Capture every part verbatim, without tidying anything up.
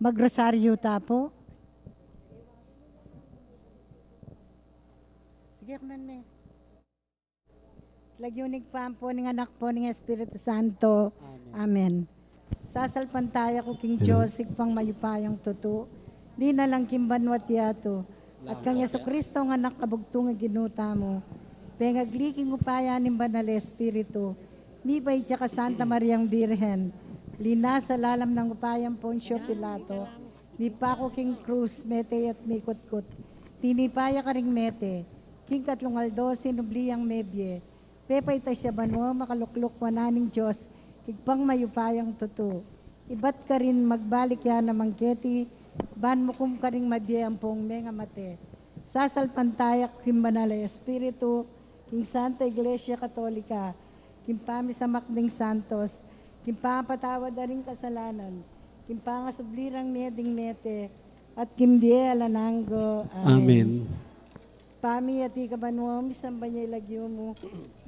Magrosaryo ta pu. Sige, kunan me. Lagyu ning Ibpa, ampo ning Anak, ampo ning Espiritu Santo. Amen. Amen. Sasalpantaya ku king Dios, Ibpang mayupayang tutu, linalang king banua't yatu, at kang Jesucristo, ang Anak kabugtung a Ginu tamu, pengagli king upaya ning Banal a Espiritu, mibait ya kang Santa Mariang Birhen, linasa lalam nang upaya nang Poncio Pilato, mipaku king krus, mete ya't mikutkut, tinipa ya karing mete, king katlung aldo sinubli yang mebie, pepaitas ya banua, makalukluk wanan ning Dios, Ibpang mayupayang tutu. Ibat karin magbalik ya naman keti, ban mukum karing mabie ampong mengamate. Sasalpantaya ku king Banal a Espiritu, king Santa Iglesia Katolika, king pamisamak ding santos, king pangapatawad da ring kasalanan, king pangasubli rang mie ding mete, at king bie alang angga. Amen. Amen. Ibpa mi, atiu ka banua, misamban ya ing lagyu mu,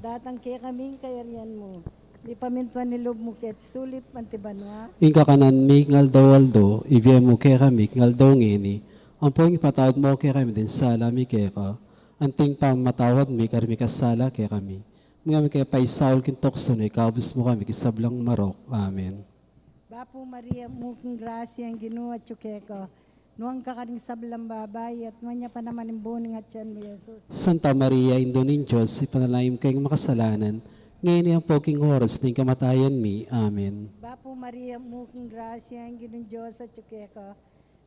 datang kekami ing kayarian mu, mipamintuan ing lub mu keti sulip anti banua. Ing kakanan mi king aldo-aldo, ibie mu kekami king aldo ngeni, ampong ipatawad mu kekami ding sala mi keka, anti ing pamamatawad mi karing mikasala kekami. Manga e mu ke paisaul king tuksu, nune ikabus mu kami king sablang marok. Amen. Bapu Maria, mitmu ka king grasya, ing Ginu atyu keka. Nuan ka karing sablang babai, at nuan ya pa naman ing bunga ning atyan mu, Jesus. Santa Maria, Indu ning Dios, ipanalangin mu kaming makasalanan, ngeni ampo king oras ning kamatayan mi. Amen. Bapu Maria, mitmu ka king grasya, ing Ginung Dios atyu keka.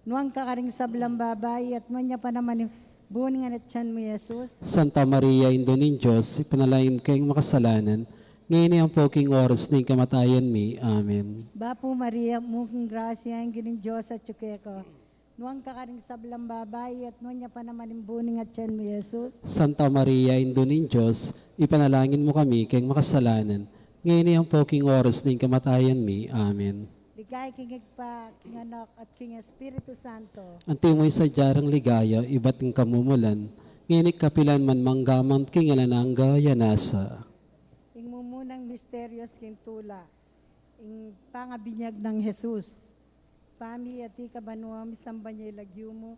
Nuan ka karing sablang babai, at nuan ya pa naman ing bunga ning atyan mu, Jesus. Santa Maria, Indu ning Dios, ipanalangin mu kaming makasalanan, ngeni ampo king oras ning kamatayan mi. Amen. Bapu Maria, mitmu ka king grasya, ing Ginung Dios atyu keka. Nuan ka karing sablang babai, at nuan ya pa naman ing bunga ning atyan mu, Jesus. Santa Maria, Indu ning Dios, ipanalangin mu kami keng makasalanan, ngeni ampo king oras ning kamatayan mi. Amen. Ligaya king Ibpa, king Anak, at king Espiritu Santo. Anti mu ing sadya rang ligaya ibat king kamumulan, ngeni at kapilan man, mangga man king alang angga. Amen. Ing mumunang misteryos king tula, ing pangabinyag nang Jesus. Ibpa mi, atiu ka banua, misamban ya ing lagyu mu,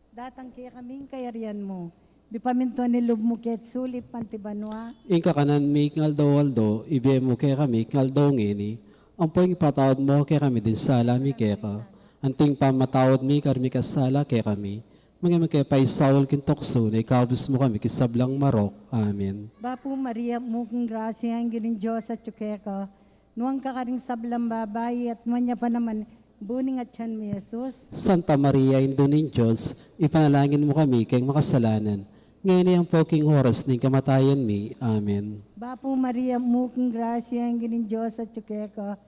datang kekami ing kayarian mu, mipamintuan ing lub mu keti sulip anti banua. Ing kakanan mi king aldo-aldo, ibie mu kekami king aldo ngeni, ampo ipatawad mu kekami ding sala mi keka, anti ing pamamatawad mi karing mikasala kekami, manga e mu ke paisaul king tuksu, nune ikabus mu kami king sablang marok. Amen. Bapu Maria, mitmu ka king grasya, ing Ginung Dios atyu keka. Nuan ka karing sablang babai, at nuan ya pa naman bunga ning atyan mu, Jesus. Santa Maria, Indu ning Dios, ipanalangin mu kami keng makasalanan, ngeni ampo king oras ning kamatayan mi. Amen. Bapu Maria, mitmu ka king grasya, ing Ginung Dios atyu keka.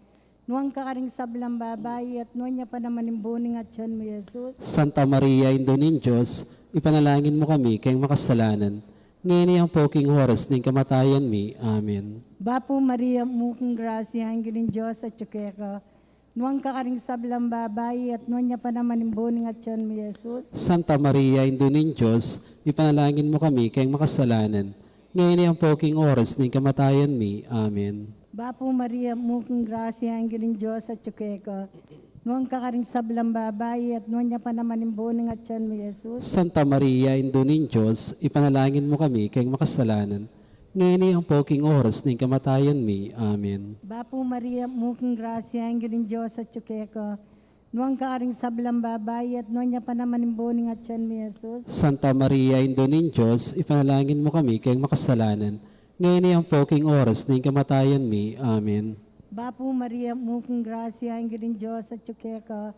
Nuan ka karing sablang babai, at nuan ya pa naman ing bunga ning atyan mu, Jesus. Santa Maria, Indu ning Dios, ipanalangin mu kami keng makasalanan, ngeni ampo king oras ning kamatayan mi. Amen. Bapu Maria, mitmu ka king grasya, ing Ginung Dios atyu keka. Nuan ka karing sablang babai, at nuan ya pa naman ing bunga ning atyan mu, Jesus. Santa Maria, Indu ning Dios, ipanalangin mu kami keng makasalanan, ngeni ampo king oras ning kamatayan mi. Amen. Bapu Maria, mitmu ka king grasya, ing Ginung Dios atyu keka. Nuan ka karing sablang babai, at nuan ya pa naman ing bunga ning atyan mu, Jesus. Santa Maria, Indu ning Dios, ipanalangin mu kami keng makasalanan, ngeni ampo king oras ning kamatayan mi. Amen. Bapu Maria, mitmu ka king grasya, ing Ginung Dios atyu keka. Nuan ka karing sablang babai, at nuan ya pa naman ing bunga ning atyan mu, Jesus. Santa Maria, Indu ning Dios, ipanalangin mu kami keng makasalanan, ngeni ampo king oras ning kamatayan mi. Amen. Bapu Maria, mitmu ka king grasya, ing Ginung Dios atyu keka.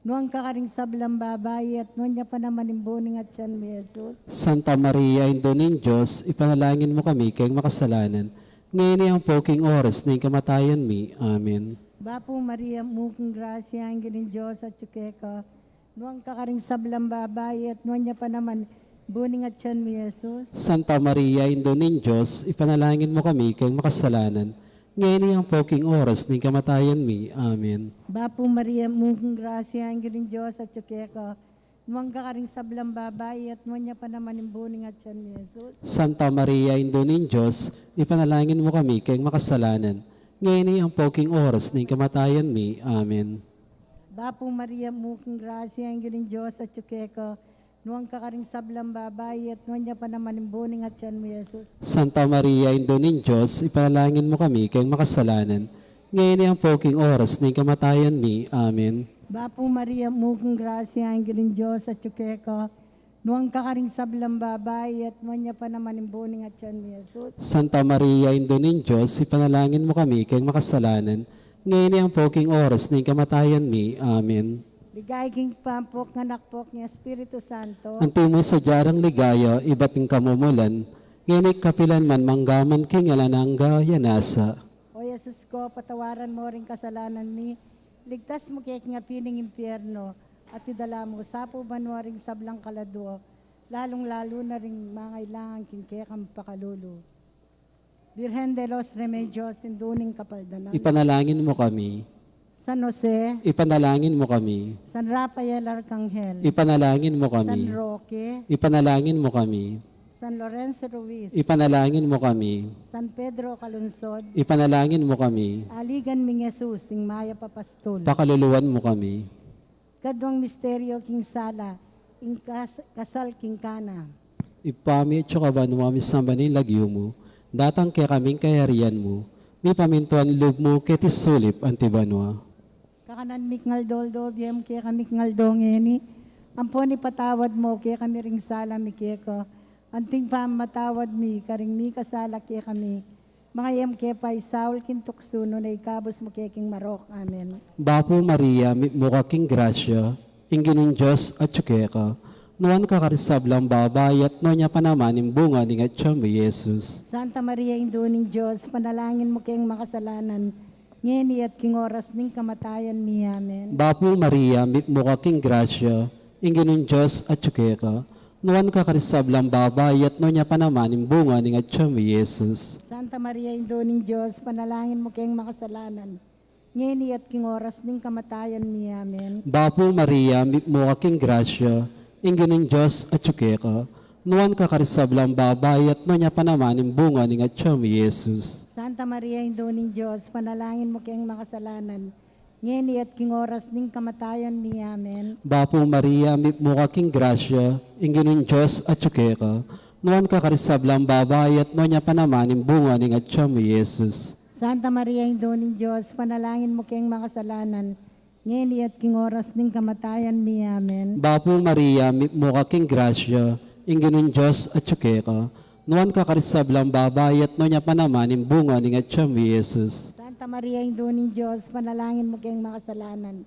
Nuan ka karing sablang babai, at nuan ya pa naman ing bunga ning atyan mu, Jesus. Santa Maria, Indu ning Dios, ipanalangin mu kami keng makasalanan, ngeni ampo king oras ning kamatayan mi. Amen. Bapu Maria, mitmu ka king grasya, ing Ginung Dios atyu keka. Nuan ka karing sablang babai, at nuan ya pa naman bunga ning atyan mu, Jesus. Santa Maria, Indu ning Dios, ipanalangin mu kami keng makasalanan, ngeni ampo king oras ning kamatayan mi. Amen. Bapu Maria, mitmu ka king grasya, ing Ginung Dios atyu keka. Nuan ka karing sablang babai, at nuan ya pa naman ing bunga ning atyan mu, Jesus. Santa Maria, Indu ning Dios, ipanalangin mu kami keng makasalanan, ngeni ampo king oras ning kamatayan mi. Amen. Bapu Maria, mitmu ka king grasya, ing Ginung Dios atyu keka, nuan ka karing sablang babai, at nuan ya pa naman ing bunga ning atyan mu, Jesus. Santa Maria, Indu ning Dios, ipanalangin mu kami keng makasalanan, ngeni ampo king oras ning kamatayan mi. Amen. Bapu Maria, mitmu ka king grasya, ing Ginung Dios atyu keka, nuan ka karing sablang babai, at nuan ya pa naman ing bunga ning atyan mu, Jesus. Santa Maria, Indu ning Dios, ipanalangin mu kami keng makasalanan, ngeni ampo king oras ning kamatayan mi. Amen. Ligaya king Ibpa, ampo king Anak, ampo king Espiritu Santo. Antimo ing sadya nang ligaya ibat king kamumulan, ngeni at kapilan man, mangga man king alang angga. Amen. O Jesus ko, patawaran mu ring kasalanan mi, ligtas mu ke king api ning impyerno, at idala mu sa king banua ring sablang kaladua, lalung-lalu na ring mangailangan king kekang pakalulu. Birhen de los Remedios, Indu ning Kapaldanan. Ipanalangin mu kami. San Jose. Ipanalangin mu kami. San Rafael Arcangel. Ipanalangin mu kami. San Roque. Ipanalangin mu kami. San Lorenzo Ruiz. Ipanalangin mu kami. San Pedro Calungsod. Ipanalangin mu kami. Aligan ming Jesus, ing mayap a pastul. Pakaluluan mu kami. Kaduang misteryo king sala, ing kas-, kasal king Cana. Ibpa mi, atsu ka banua, misamban ya ing lagyu mu, datang kekami ing kayarian mu, mipamintuan ing lub mu keti sulip anti banua. Kakanan mi king aldo-aldo, ibie mu kekami king aldo ngeni, ampon ipatawad mu kekami ring sala mi keka, anti ing pamamatawad mi karing mikasala kekami, manga e mu ke paisaul king tuksu, nune ikabus mu ke king marok. Amen. Bapu Maria, mitmu ka king grasya, ing Ginung Dios atyu keka, nuan ka karing sablang babai, at nuan ya pa naman ing bunga ning atyan mu, Jesus. Santa Maria, Indu ning Dios, ipanalangin mu keng makasalanan, ngeni at king oras ning kamatayan mi. Amen. Bapu Maria, mitmu ka king grasya, ing Ginung Dios atyu keka, nuan ka karing sablang babai, at nuan ya pa naman ing bunga ning atyan mu, Jesus. Santa Maria, Indu ning Dios, ipanalangin mu keng makasalanan, ngeni at king oras ning kamatayan mi. Amen. Bapu Maria, mitmu ka king grasya, ing Ginung Dios atyu keka, nuan ka karing sablang babai, at nuan ya pa naman ing bunga ning atyan mu, Jesus. Santa Maria, Indu ning Dios, ipanalangin mu keng makasalanan, ngeni at king oras ning kamatayan mi. Amen. Bapu Maria, mitmu ka king grasya, ing Ginung Dios atyu keka, nuan ka karing sablang babai, at nuan ya pa naman ing bunga ning atyan mu, Jesus. Santa Maria, Indu ning Dios, ipanalangin mu keng makasalanan, ngeni at king oras ning kamatayan mi. Amen. Bapu Maria, mitmu ka king grasya, ing Ginung Dios atyu keka, nuan ka karing sablang babai, at nuan ya pa naman ing bunga ning atyan mu, Jesus. Santa Maria, Indu ning Dios, ipanalangin mu keng makasalanan,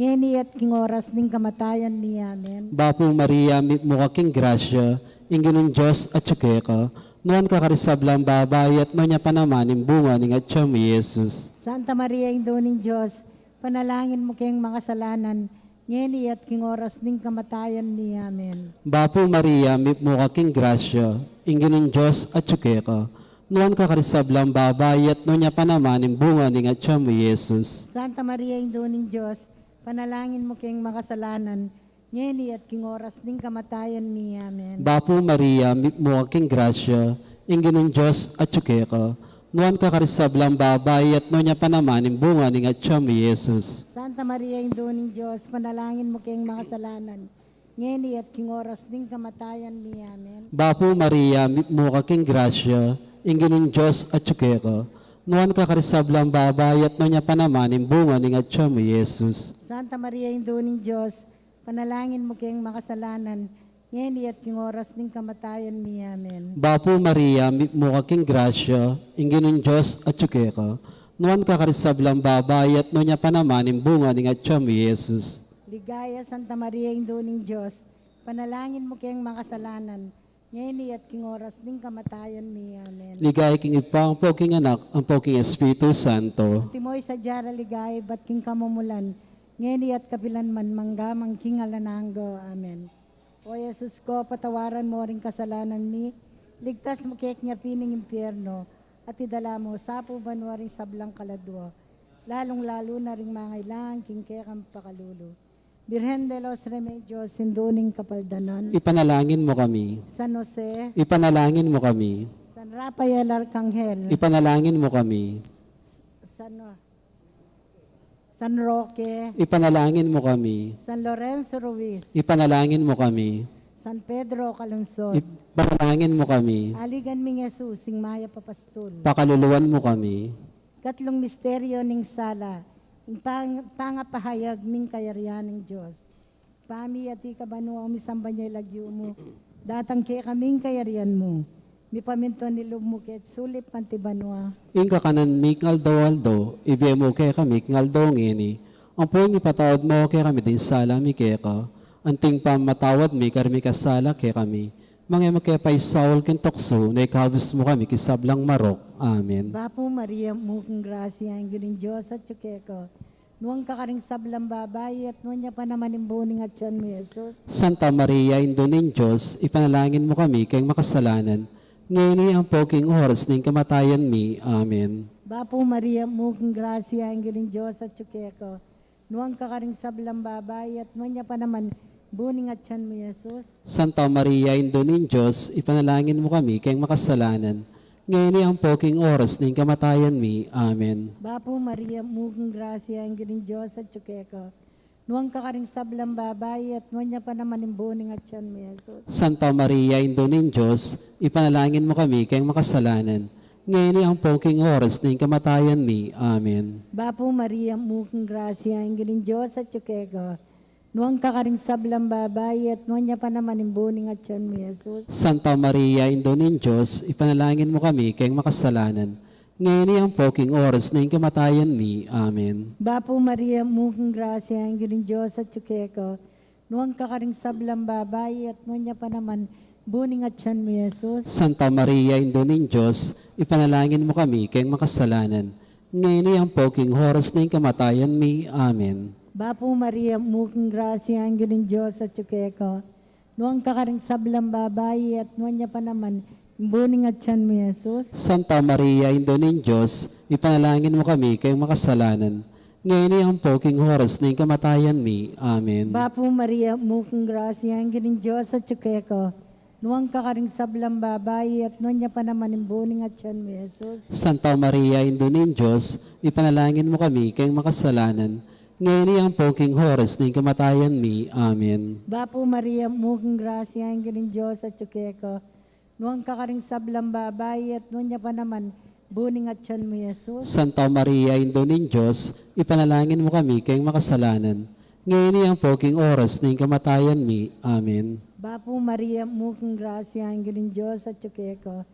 ngeni at king oras ning kamatayan mi. Amen. Bapu Maria, mitmu ka king grasya, ing Ginung Dios atyu keka, nuan ka karing sablang babai, at nuan ya pa naman ing bunga ning atyan mu, Jesus. Santa Maria, Indu ning Dios, ipanalangin mu keng makasalanan, ngeni at king oras ning kamatayan mi. Amen. Bapu Maria, mitmu ka king grasya, ing Ginung Dios atyu keka, nuan ka karing sablang babai, at nuan ya pa naman ing bunga ning atyan mu, Jesus. Santa Maria, Indu ning Dios, ipanalangin mu keng makasalanan, ngeni at king oras ning kamatayan mi. Amen. Bapu Maria, mitmu ka king grasya, ing Ginung Dios atyu keka, nuan ka karing sablang babai, at nuan ya pa naman ing bunga ning atyan mu, Jesus. Santa Maria, Indu ning Dios, ipanalangin mu keng makasalanan, ngeni at king oras ning kamatayan mi. Amen. Bapu Maria, mitmu ka king grasya, ing Ginung Dios atyu keka, nuan ka karing sablang babai, at nuan ya pa naman ing bunga ning atyan mu, Jesus. Santa Maria, Indu ning Dios, ipanalangin mu keng makasalanan, ngeni at king oras ning kamatayan mi. Amen. Bapu Maria, mitmu ka king grasya, ing Ginung Dios atyu keka, nuan ka karing sablang babai, at nuan ya pa naman ing bunga ning atyan mu, Jesus. Ligaya, Santa Maria, Indu ning Dios, ipanalangin mu keng makasalanan, ngeni at king oras ning kamatayan mi. Amen. Ligaya king Ibpa, ampo king Anak, ampo king Espiritu Santo. Antimo ing sadya nang ligaya ibat king kamumulan, ngeni at kapilan man, mangga man king alang angga. Amen. O Jesus ko, patawaran mu ring kasalanan mi, ligtas mu ke king api ning impyerno, at idala mu sa king banua ring sablang kaladua, lalung-lalu na ring mangailangan king kekang pakalulu. Birhen de los Remedios, Indu ning Kapaldanan. Ipanalangin mu kami. San Jose. Ipanalangin mu kami. San Rafael Arcangel. Ipanalangin mu kami. S-, San San Roque, ipanalangin mu kami. San Lorenzo Ruiz, ipanalangin mu kami. San Pedro Calungsod, ipanalangin mu kami. Aligan ming Jesus, ing mayap a pastul, pakaluluan mu kami. Katlung misteryo ning sala, ing pang-, pangapahayag ning kayarian ning Dios. Ibpa mi, atiu ka banua, misamban ya ing lagyu mu. Datang kekami ing kayarian mu. Mipamintuan ing lub mu keti sulip anti banua. Ing kakanan mi king aldo-aldo, ibie mu kekami king aldo ngeni. Ampon ipatawad mu kekami ding sala mi keka, anti ing pamamatawad mi karing mikasala kekami. Manga e mu ke paisaul king tuksu, nune ikabus mu kami king sablang marok. Amen. Bapu Maria, mitmu ka king grasya, ing Ginung Dios atyu keka. Nuan ka karing sablang babai, at nuan ya pa naman ing bunga ning atian mu, Jesus. Santa Maria, Indu ning Dios, ipanalangin mu kami keng makasalanan, ngeni ampo king oras ning kamatayan mi. Amen. Bapu Maria, mitmu ka king grasya, ing Ginung Dios atyu keka. Nuan ka karing sablang babai, at nuan ya pa naman bunga ning atian mu, Jesus. Santa Maria, Indu ning Dios, ipanalangin mu kami keng makasalanan, ngeni ampo king oras ning kamatayan mi. Amen. Bapu Maria, mitmu ka king grasya, ing Ginung Dios atyu keka. Nuan ka karing sablang babai, at nuan ya pa naman ing bunga ning atian mu, Jesus. Santa Maria, Indu ning Dios, ipanalangin mu kami keng makasalanan, ngeni ampo king oras ning kamatayan mi. Amen. Bapu Maria, mitmu ka king grasya, ing Ginung Dios atyu keka. Nuan ka karing sablang babai, at nuan ya pa naman ing bunga ning atian mu, Jesus. Santa Maria, Indu ning Dios, ipanalangin mu kami keng makasalanan, ngeni ampo king oras ning kamatayan mi. Amen. Bapu Maria, mitmu ka king grasya, ing Ginung Dios atyu keka. Nuan ka karing sablang babai, at nuan ya pa naman bunga ning atian mu, Jesus. Santa Maria, Indu ning Dios, ipanalangin mu kami keng makasalanan, ngeni ampo king oras ning kamatayan mi. Amen. Bapu Maria, mitmu ka king grasya, ing Ginung Dios atyu keka. Nuan ka karing sablang babai, at nuan ya pa naman bunga ning atian mu, Jesus. Santa Maria, Indu ning Dios, ipanalangin mu kami keng makasalanan, ngeni ampo king oras ning kamatayan mi. Amen. Bapu Maria, mitmu ka king grasya, ing Ginung Dios atyu keka. Nuan ka karing sablang babai, at nuan ya pa naman ing bunga ning atian mu, Jesus. Santa Maria, Indu ning Dios, ipanalangin mu kami keng makasalanan, ngeni ampo king oras ning kamatayan mi. Amen. Bapu Maria, mitmu ka king grasya, ing Ginung Dios atyu keka. Nuan ka karing sablang babai, at nuan ya pa naman bunga ning atian mu, Jesus. Santa Maria, Indu ning Dios, ipanalangin mu kami keng makasalanan, ngeni ampo king oras ning kamatayan mi. Amen. Bapu Maria, mitmu ka king grasya, ing Ginung Dios atyu keka.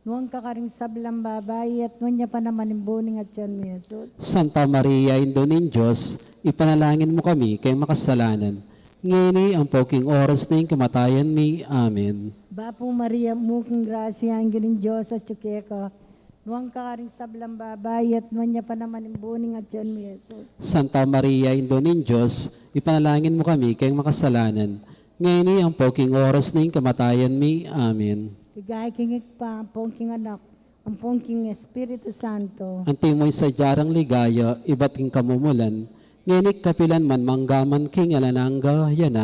Nuan ka karing sablang babai, at nuan ya pa naman ing bunga ning atian mu, Jesus. Santa Maria, Indu ning Dios, ipanalangin mu kami keng makasalanan, ngeni ampo king oras ning kamatayan mi. Amen. Bapu Maria, mitmu ka king grasya, ing Ginung Dios atyu keka. Nuan ka karing sablang babai, at nuan ya pa naman ing bunga ning atian mu, Jesus. Santa Maria, Indu ning Dios, ipanalangin mu kami keng makasalanan, ngeni ampo king oras ning kamatayan mi. Amen. Ligaya king Ibpa, ampon king Anak, ampon king Espiritu Santo. Antimo ing sadya rang ligaya ibat king kamumulan, ngeni at kapilan man, mangga man king alang angga. Amen.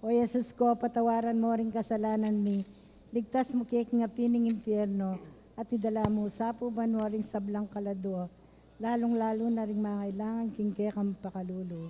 O Jesus ko, patawaran mu ring kasalanan mi, ligtas mu ke king api ning impyerno, at idala mu sa king banua ring sablang kaladua, lalung-lalu na ring mangailangan king kekang pakalulu.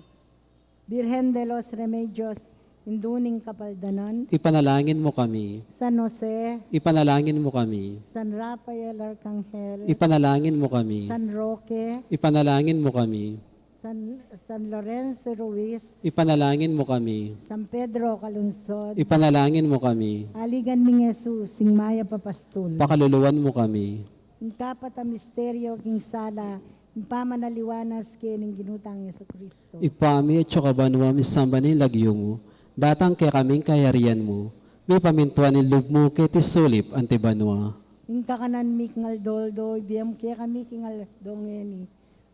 Birhen de los Remedios, Indu ning Kapaldanan. Ipanalangin mu kami. San Jose. Ipanalangin mu kami. San Rafael Arcangel. Ipanalangin mu kami. San Roque. Ipanalangin mu kami. San, San Lorenzo Ruiz. Ipanalangin mu kami. San Pedro Calungsod. Ipanalangin mu kami. Aligan ming Jesus, ing mayap a pastul. Pakaluluan mu kami. Ing kapat a misteryo king sala, ing pamanaliwanas keni ning Ginu tang Jesucristo. Ibpa mi, atsu ka banua, misamban ya ing lagyu mu, datang kekami ing kayarian mu, mipamintuan ing lub mu keti sulip anti banua. Ing kakanan mi king aldo-aldo, ibie mu kekami king aldo ngeni.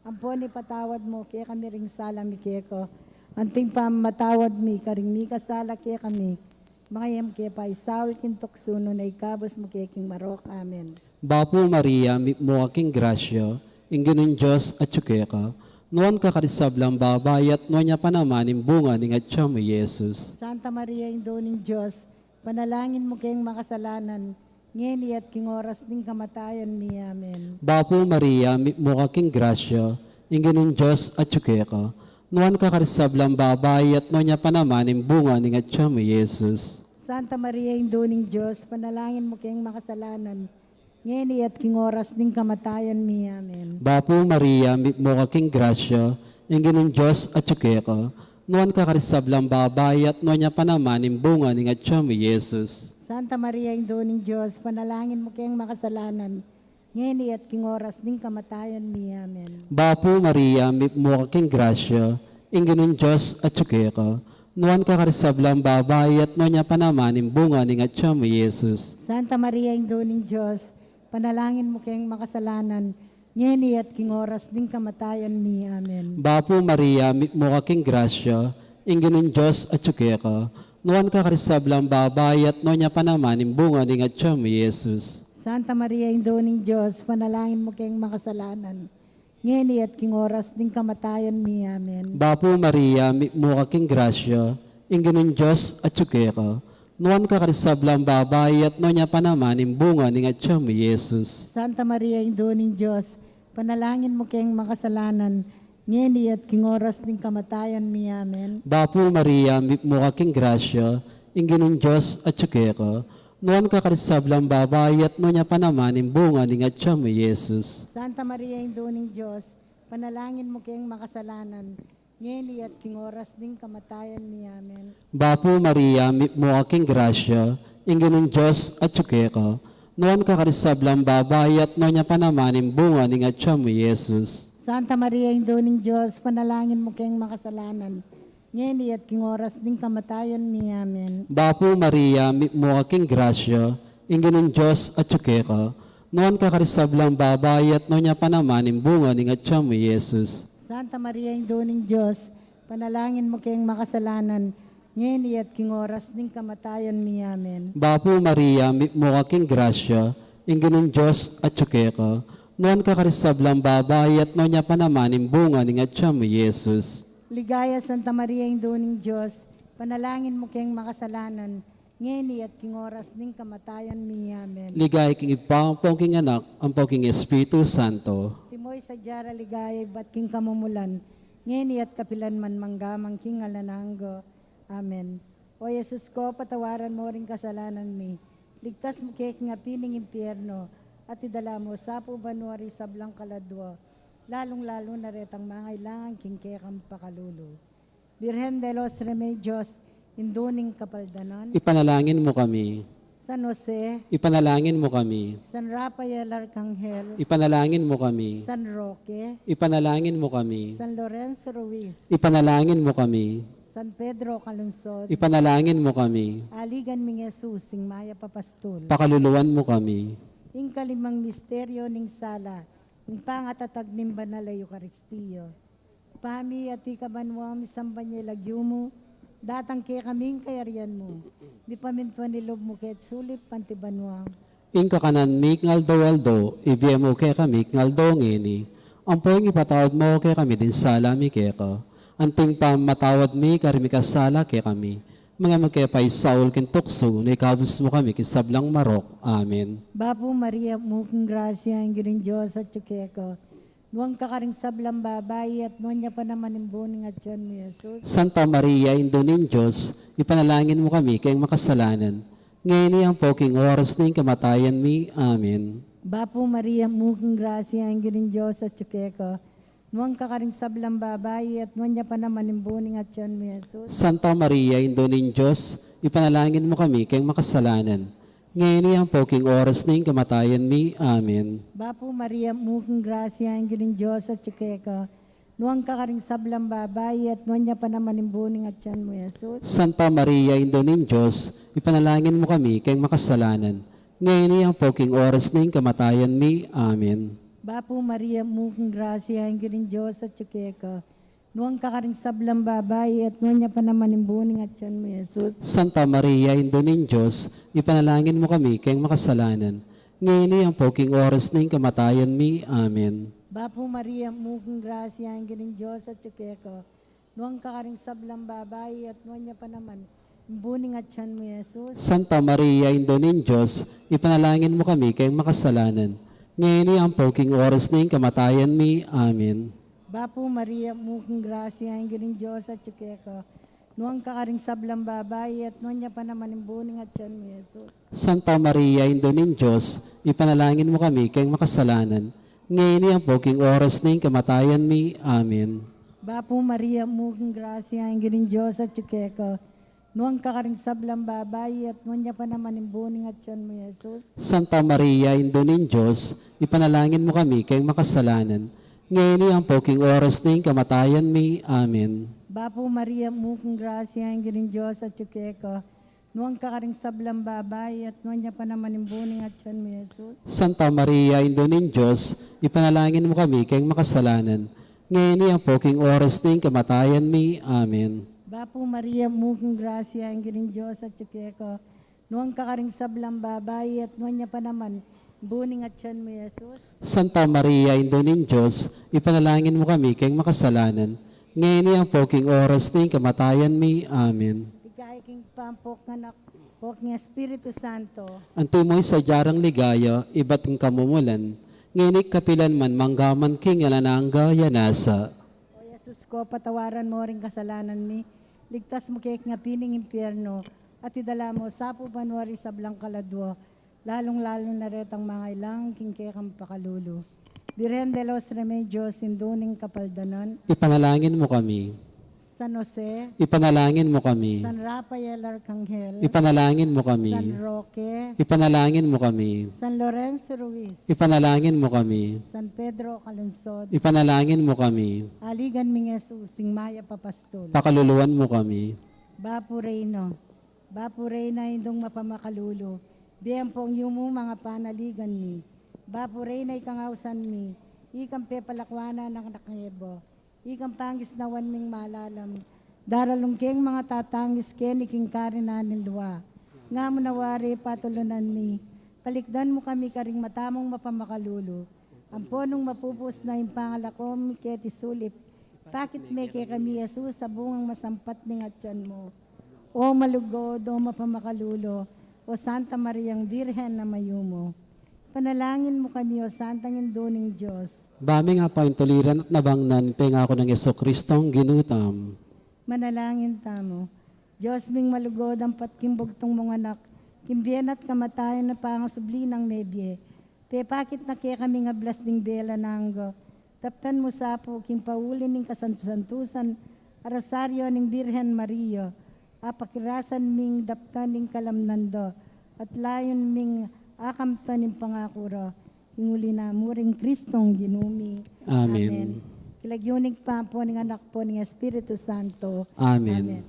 Ampon ipatawad mu kekami ring sala mi keka, anti ing pamamatawad mi karing mikasala kekami. Manga e mu ke paisaul king tuksu, nune ikabus mu ke king marok. Amen. Bapu Maria, mitmu ka king grasya, ing Ginung Dios atyu keka. Nuan ka karing sablang babai, at nuan ya pa naman ing bunga ning atyan mu, Jesus. Santa Maria, Indu ning Dios, ipanalangin mu keng makasalanan, ngeni at king oras ning kamatayan mi. Amen. Bapu Maria, mitmu ka king grasya, ing Ginung Dios atyu keka. Nuan ka karing sablang babai, at nuan ya pa naman ing bunga ning atyan mu, Jesus. Santa Maria, Indu ning Dios, panalangin mu keng makasalanan, ngeni at king oras ning kamatayan mi. Amen. Bapu Maria, mitmu ka king grasya, ing Ginung Dios atyu keka. Nuan ka karing sablang babai, at nuan ya pa naman ing bunga ning atyan mu, Jesus. Santa Maria, Indu ning Dios, panalangin mu keng makasalanan, ngeni at king oras ning kamatayan mi. Amen. Bapu Maria, mitmu ka king grasya, ing Ginung Dios atyu keka. Nuan ka karing sablang babai, at nuan ya pa naman ing bunga ning atyan mu, Jesus. Santa Maria, Indu ning Dios, panalangin mu keng makasalanan, ngeni at king oras ning kamatayan mi. Amen. Bapu Maria, mitmu ka king grasya, ing Ginung Dios atyu keka. Nuan ka karing sablang babai, at nuan ya pa naman ing bunga ning atyan mu, Jesus. Santa Maria, Indu ning Dios, panalangin mu keng makasalanan, ngeni at king oras ning kamatayan mi. Amen. Bapu Maria, mitmu ka king grasya, ing Ginung Dios atyu keka. Nuan ka karing sablang babai, at nuan ya pa naman ing bunga ning atyan mu, Jesus. Santa Maria, Indu ning Dios, panalangin mu keng makasalanan, ngeni at king oras ning kamatayan mi. Amen. Bapu Maria, mitmu ka king grasya, ing Ginung Dios atyu keka. Nuan ka karing sablang babai, at nuan ya pa naman ing bunga ning atyan mu, Jesus. Santa Maria, Indu ning Dios, panalangin mu keng makasalanan, ngeni at king oras ning kamatayan mi. Amen. Bapu Maria, mitmu ka king grasya, ing Ginung Dios atyu keka. Nuan ka karing sablang babai, at nuan ya pa naman ing bunga ning atyan mu, Jesus. Santa Maria, Indu ning Dios, panalangin mu keng makasalanan, ngeni at king oras ning kamatayan mi. Amen. Bapu Maria, mitmu ka king grasya, ing Ginung Dios atyu keka. Nuan ka karing sablang babai, at nuan ya pa naman ing bunga ning atyan mu, Jesus. Santa Maria, Indu ning Dios, panalangin mu keng makasalanan, ngeni at king oras ning kamatayan mi. Amen. Bapu Maria, mitmu ka king grasya, ing Ginung Dios atyu keka. Nuan ka karing sablang babai, at nuan ya pa naman ing bunga ning atyan mu, Jesus. Ligaya, Santa Maria, Indu ning Dios, panalangin mu keng makasalanan, ngeni at king oras ning kamatayan mi. Amen. Ligaya king Ibpa, ampo king Anak, ampo king Espiritu Santo. Antimo ing sadya ra ligaya ibat king kamumulan, ngeni at kapilan man, mangga man king alang angga. Amen. O Jesus ko, patawaran mu ring kasalanan mi, ligtas mu ke king api ning impyerno, at idala mu sa pu banua ring sablang kaladua, lalung-lalu na retang mangailangan king kekang pakalulu. Birhen de los Remedios, Indu ning Kapaldanan, ipanalangin mu kami. San Jose, ipanalangin mu kami. San Rafael Arcangel, ipanalangin mu kami. San Roque, ipanalangin mu kami. San Lorenzo Ruiz, ipanalangin mu kami. San Pedro Calungsod, ipanalangin mu kami. Aligan ming Jesus, ing mayap a pastul, pakaluluan mu kami. Ing kalimang misteryo ning sala, ing pangatatag ning Banal a Eukaristia. Ibpa mi, atiu ka banua, misamban ya ing lagyu mu, datang kekami ing kayarian mu, mipamintuan ing lub mu keti sulip anti banua. Ing kakanan mi king aldo-aldo, ibie mu kekami king aldo ngeni, ampo ing ipatawad mu kekami ding sala mi keka, anti ing pamamatawad mi karing mikasala kekami. Manga e mu ke paisaul king tuksu, nune ikabus mu kami king sablang marok. Amen. Bapu Maria, mitmu ka king grasya, ing Ginung Dios atyu keka. Nuan ka karing sablang babai, at nuan ya pa naman ing bunga ning atian mu, Jesus. Santa Maria, Indu ning Dios, ipanalangin mu kami keng makasalanan, ngeni ampo king oras ning kamatayan mi. Amen. Bapu Maria, mitmu ka king grasya, ing Ginung Dios atyu keka. Nuan ka karing sablang babai, at nuan ya pa naman ing bunga ning atian mu, Jesus. Santa Maria, Indu ning Dios, ipanalangin mu kami keng makasalanan, ngeni ampo king oras ning kamatayan mi. Amen. Bapu Maria, mitmu ka king grasya, ing Ginung Dios atyu keka. Nuan ka karing sablang babai, at nuan ya pa naman ing bunga ning atian mu, Jesus. Santa Maria, Indu ning Dios, ipanalangin mu kami keng makasalanan, ngeni ampo king oras ning kamatayan mi. Amen. Bapu Maria, mitmu ka king grasya, ing Ginung Dios atyu keka. Nuan ka karing sablang babai, at nuan ya pa naman ing bunga ning atian mu, Jesus. Santa Maria, Indu ning Dios, ipanalangin mu kami keng makasalanan, ngeni ampo king oras ning kamatayan mi. Amen. Bapu Maria, mitmu ka king grasya, ing Ginung Dios atyu keka. Nuan ka karing sablang babai, at nuan ya pa naman ing bunga ning atian mu, Jesus. Santa Maria, Indu ning Dios, ipanalangin mu kami keng makasalanan, ngeni ampo king oras ning kamatayan mi. Amen. Bapu Maria, mitmu ka king grasya, ing Ginung Dios atyu keka. Nuan ka karing sablang babai, at nuan ya pa naman ing bunga ning atian mu, Jesus. Santa Maria, Indu ning Dios, ipanalangin mu kami keng makasalanan, ngeni ampo king oras ning kamatayan mi. Amen. Bapu Maria, mitmu ka king grasya, ing Ginung Dios atyu keka. Nuan ka karing sablang babai, at nuan ya pa naman ing bunga ning atian mu, Jesus. Santa Maria, Indu ning Dios, ipanalangin mu kami keng makasalanan, ngeni ampo king oras ning kamatayan mi. Amen. Bapu Maria, mitmu ka king grasya, ing Ginung Dios atyu keka. Nuan ka karing sablang babai, at nuan ya pa naman ing bunga ning atian mu, Jesus. Santa Maria, Indu ning Dios, ipanalangin mu kami keng makasalanan, ngeni ampo king oras ning kamatayan mi. Amen. Bapu Maria, mitmu ka king grasya, ing Ginung Dios atyu keka. Nuan ka karing sablang babai, at nuan ya pa naman ing bunga ning atian mu, Jesus. Santa Maria, Indu ning Dios, ipanalangin mu kami keng makasalanan, ngeni ampo king oras ning kamatayan mi. Amen. Ligaya king Ibpa, ampo king Anak, ampo king Espiritu Santo. Antimo ing sadya rang ligaya ibat king kamumulan, ngeni at kapilan man, mangga man king alang angga. Amen. O Jesus ku, patawaran mu ring kasalanan mi, ligtas mu ke king api ning impyerno, at idala mu sa king banua ring sablang kaladua, lalung-lalu na retang mangailangan king kekang pakalulu. Birhen de los Remedios, Indu ning Kapaldanan. Ipanalangin mu kami. San Jose. Ipanalangin mu kami. San Rafael Arcangel. Ipanalangin mu kami. San Roque. Ipanalangin mu kami. San Lorenzo Ruiz. Ipanalangin mu kami. San Pedro Calungsod. Ipanalangin mu kami. Aligan ming Jesus, ing mayap a pastul. Pakaluluan mu kami. Bapu Reyna. Bapu Reyna, Indung mapamakalulu, bie ampong yumu ing panaligan mi. Bapu Reyna, ikang ausan mi, ikang pepalakuanan ning anak ning Eva, ikang pangisnawan ming malalam, daralung keng mangatatangis keni king karinan ning lua. Nga mu na wari patulunan mi, palikdan mu kami karing mata mung mapamakalulu. Ampo nung mapupus na ing pangalako mi keti sulip, pakit me kekami i Jesus a bungang masampat ning atian mu. O malugud, o mapamakalulu, o Santa Mariang Birhen a mayumu. Ipanalangin mu kami, o Santang Indu ning Dios. Ba ming apaintuliran at nabangnan ing pengaku nang Jesucristong Ginu tamu. Manalangin tamu. Dios ming malugud, ampat king bugtung mung anak, king bie na at kamatayan a pangasubli nang mebie, pepakit na kekami ing ablas ning bie alang angga. Daptan mu sa pu king pauli ning kasantu-santusan a Rosario ning Birhen Maria, apakirasan ming daptan ing kalamnan da, at layun ming akamtan ing pangaku ra, king uli na mu ring Kristong Ginu mi. Amen. Amen. King lagyu ning Ibpa, ampo ning Anak, ampo ning Espiritu Santo. Amen. Amen.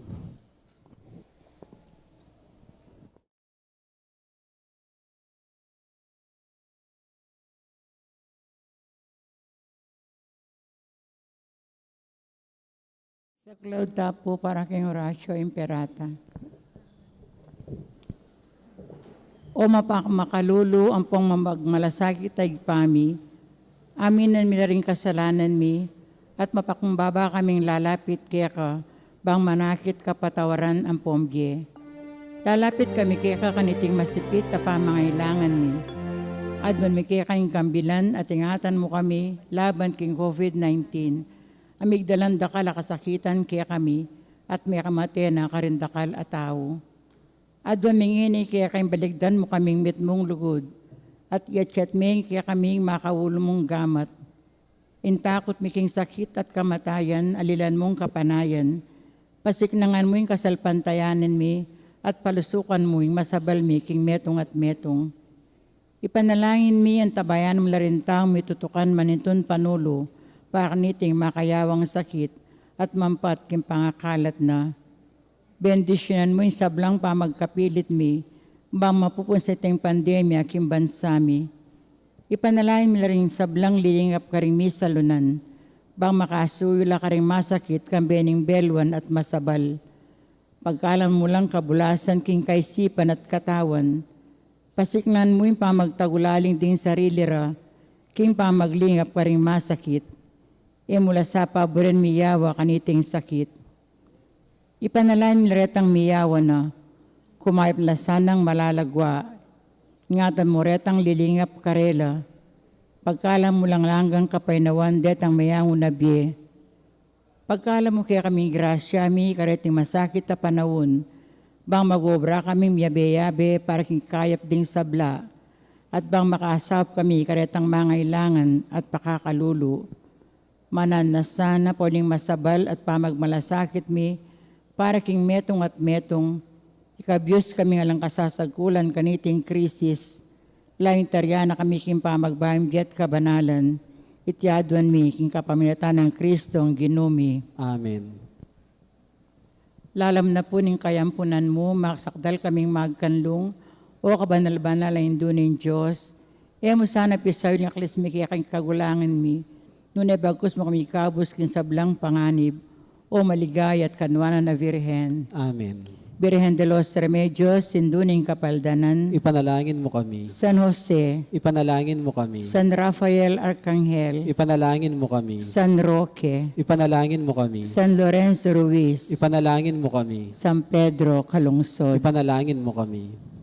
Saklaud ta pu para king Oratio Imperata. O mapamakalulu ampong mapagmalasakit a Ibpa mi, aminan mi la ring kasalanan mi, at mapakumbaba kaming lalapit keka, bang manakit kapatawaran ampong bie. Lalapit kami keka kaniting masipit a pamangailangan mi. Aduan mi keka ing kambilan at ingatan mu kami laban king COVID nineteen, a migdalan dakal a kasakitan kekami, at mekamate na karin dakal a tau. Aduan mi ngeni keka ing balikdan mu kaming mitmung lugud, at iyatyat me kekami ing makaulu mung gamat. Ing takut mi king sakit at kamatayan, alilan mung kapanayan, pasiknangan mu ing kasalpantayanan mi, at palusukan mu ing masabal mi king metung at metung. Ipanalangin mi, antabayanan mu la ring taung mitutukan manintun panulu para kaniting makayawang sakit at mampat king pangakalat na. Bendisyunan mu ing sablang pamagkapilit mi, bang mapupus iting pandemya king bansa mi. Ipanalangin mi la ring sablang lilingap karing misalunan, bang makasuyu la karing masakit kambe ning beluan at masabal. Pagkaluban mu lang kabulasan king kaisipan at katawan. Pasiknangan mu ing pamagtagulaling ding sarili ra king pamaglingap karing masakit. E mu la sa paburen miyawa kaniting sakit. Ipanalangin mi la retang miyawa na, kumayap na la sanang malalagua. Ingatan mu retang lilingap karela. Pagkalam mu lang langgang kapaynawan detang meyangu na bie. Pagkalam mu kekami grasya mi kareting masakit a panaun, bang mag-obra kaming miyabe-yabe para king kayap ding sabla, at bang makasaup kami karetang mangailangan at pakakalulu. Mananu na sana pu ning masabal at pamagmalasakit mi para king metung at metung, ikabus kaming alang kasasagkulan kaniting krisis, layun tarian na kami king pamagbayung bie at kabanalan, iti aduan mi king kapamilatan nang Kristong Ginu mi. Amen. Lalam na pu ning kayampunan mu, maksakdal kaming magkanlung, o kabanal-banal a Indu ning Dios. E mu sana pisaul ing aklis mi keka king kagulangan mi, nune bagkus mu kami ikabus king sablang panganib, o maligaya at kanuanan a Virgen. Amen. Virgen de los Remedios, Indu ning Kapaldanan. Ipanalangin mu kami. San Jose. Ipanalangin mu kami. San Rafael Arcangel. Ipanalangin mu kami. San Roque. Ipanalangin mu kami. San Lorenzo Ruiz. Ipanalangin mu kami. San Pedro Calungsod. Ipanalangin mu kami.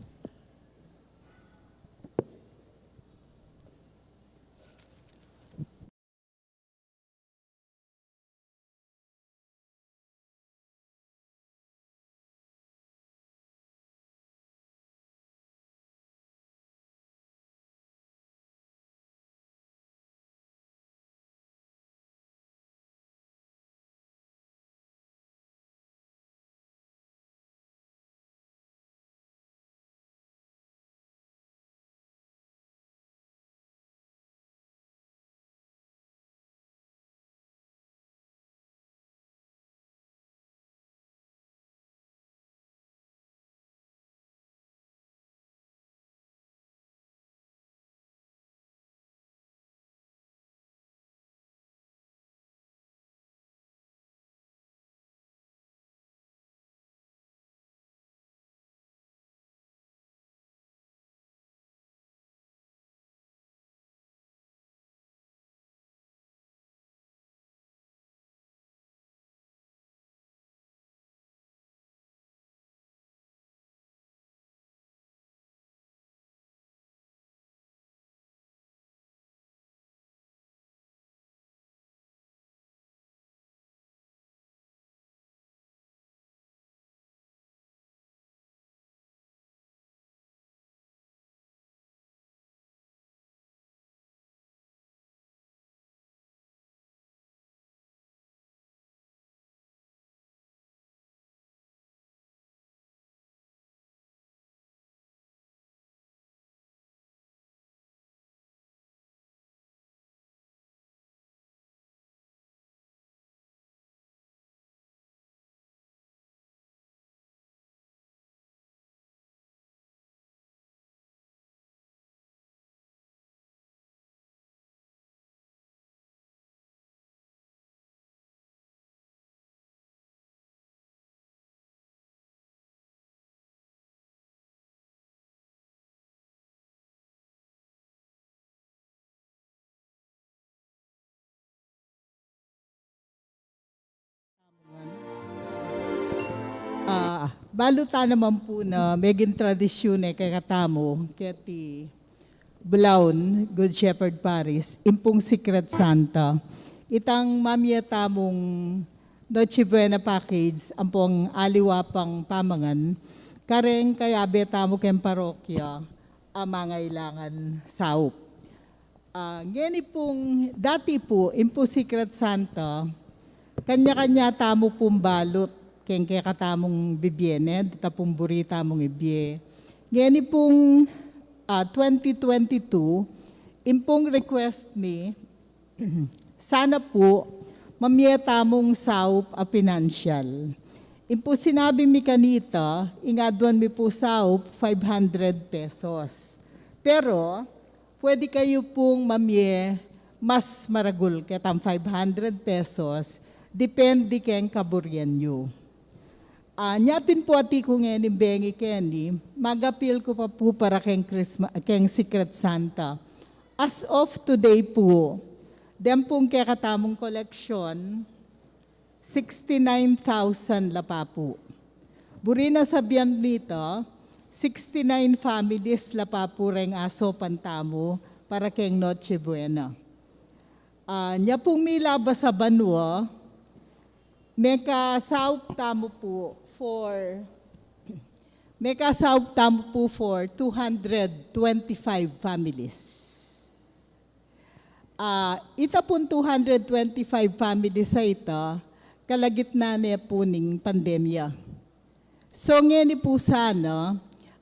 Ah, balu ta naman pu na meging tradisyun e kekatamu, keti Bulaun, Good Shepherd Parish, impung Secret Santa. Itang mamie tamung Noche Buena package, ampong aliwa pang pamangan, kareng kayabe tamu keng parokya a mangailangan saup. Ah, ngeni pung, dati pu, impung Secret Santa, kanya-kanya tamu pung balut, keng kekatamung bibie, ne, deta pung buri tamung ibie. Ngeni pung, ah, twenty twenty-two, impung request mi, sana pu, mamie tamung saup a pinansyal. Impu sinabi mi kanita, ing aduan mi pu saup, five hundred pesos. Pero, pwede kayu pung mamie mas maragul ketang five hundred pesos, depende keng kaburian yu. Ah, nya pin pu ati ku ngeni bengi keni, mag-appeal ku pa pu para keng Christmas, keng Secret Santa. As of today pu, den pung kekatamung koleksyon, sixty-nine thousand la pa pu. Buri na sabian nita, sixty-nine families la pa pu reng asopan tamu, para keng Noche Buena. Ah, nya pung milabas a banua, mekasaup tamu pu for, mekasaup tamu pu for two hundred twenty-five families. Ah, ita pung two hundred twenty-five families a ita, kalagitnan ne pu ning pandemya. So, ngeni pu sana,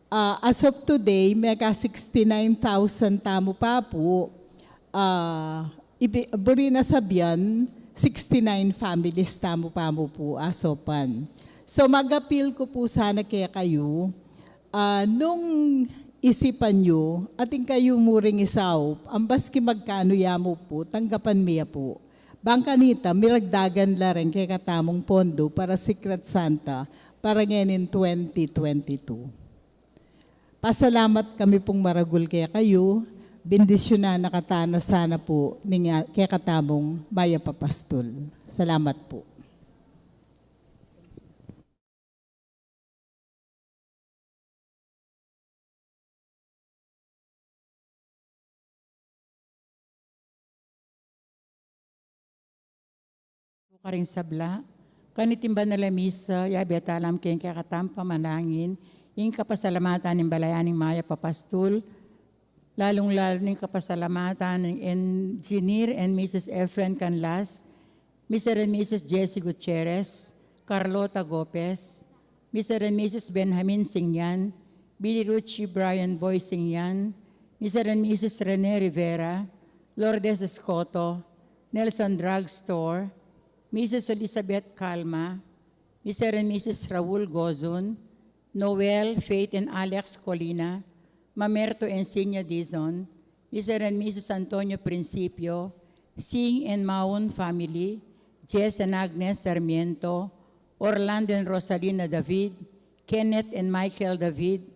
ah, as of today, meka sixty-nine thousand tamu pa pu, ah, ibi-, buri na sabian, sixty-nine families tamu pa mu pu asopan. So, mag-appeal ku pu sana kekayu, ah, nung isipan yu, atin kayu mu ring isaup, ambaski magkanu ya mu pu, tanggapan mi ya pu. Bang kanita, miragdagan la ring kekatamung pondo para Secret Santa, para ngening twenty twenty-two. Pasalamat kami pung maragul kekayu, bendisyunan na ka tana sana pu ning a-, kekatamung mayap a pastul. Salamat pu. Karing sabla, kaniting banal a misa, yabe tamu king kekatamung pamanalangin, ing kapasalamatan ning balayan ning mayap a pastul, lalung-lalu ning kapasalamatan ning Engineer and Missus Efren Canlas, Mister and Missus Jesse Gutierrez, Carlota Gopez, Mister and Missus Benjamin Singyan, Billy Rucci Brian Boy Singyan, Mister and Missus Rene Rivera, Lourdes Escoto, Nelson Drugstore, Missus Elizabeth Calma, Mister and Missus Raul Gozun, Noel, Faith and Alex Colina, Mamerto and Sinya Dizon, Mister and Missus Antonio Principio, Sing and Maun family, Jess and Agnes Sarmiento, Orlando and Rosalina David, Kenneth and Michael David,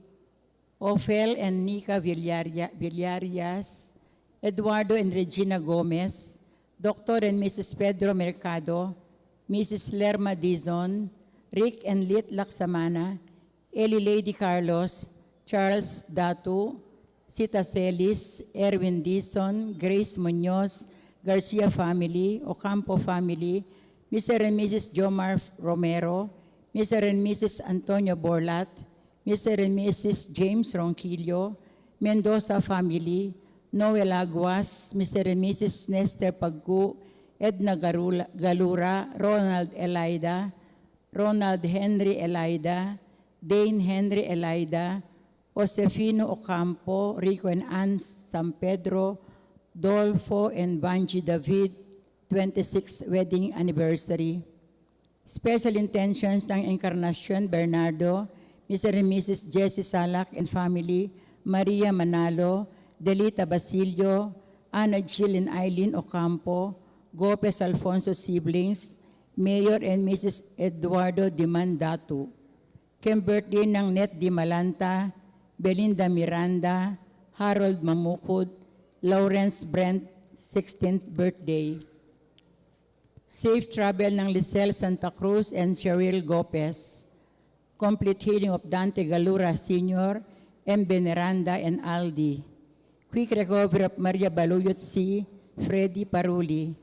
Ophel and Nika Villaria-, Villarias, Eduardo and Regina Gomez, Doctor and Missus Pedro Mercado, Missus Lerma Dizon, Rick and Lit Laksamana, Eli Lady Carlos, Charles Datu, Sita Celis, Erwin Dizon, Grace Muñoz, Garcia family, Ocampo family, Mister and Missus Jomar Romero, Mister and Missus Antonio Borlat, Mister and Missus James Ronquillo, Mendoza family, Noel Aguas, Mister and Missus Nestor Pagcu, Edna Garula-, Galura, Ronald Elida, Ronald Henry Elida, Dane Henry Elida, Josefino Ocampo, Rico and Ann San Pedro, Dolfo and Vangie David, twenty-sixth wedding anniversary. Special intentions nang Encarnacion Bernardo, Mister and Missus Jesse Salak and family, Maria Manalo, Delita Basilio, Ana Jill and Eileen Ocampo, Gopez Alfonso siblings, Mayor and Missus Eduardo Dimandatu. Keng birthday nang Net Dimalanta, Belinda Miranda, Harold Mamukud, Lawrence Brent, sixteenth birthday. Safe travel nang Lisel Santa Cruz and Cheryl Gopez. Complete healing of Dante Galura Senior, M. Veneranda and Aldi. Quick recovery of Maria Baluyot C., Freddy Paruli.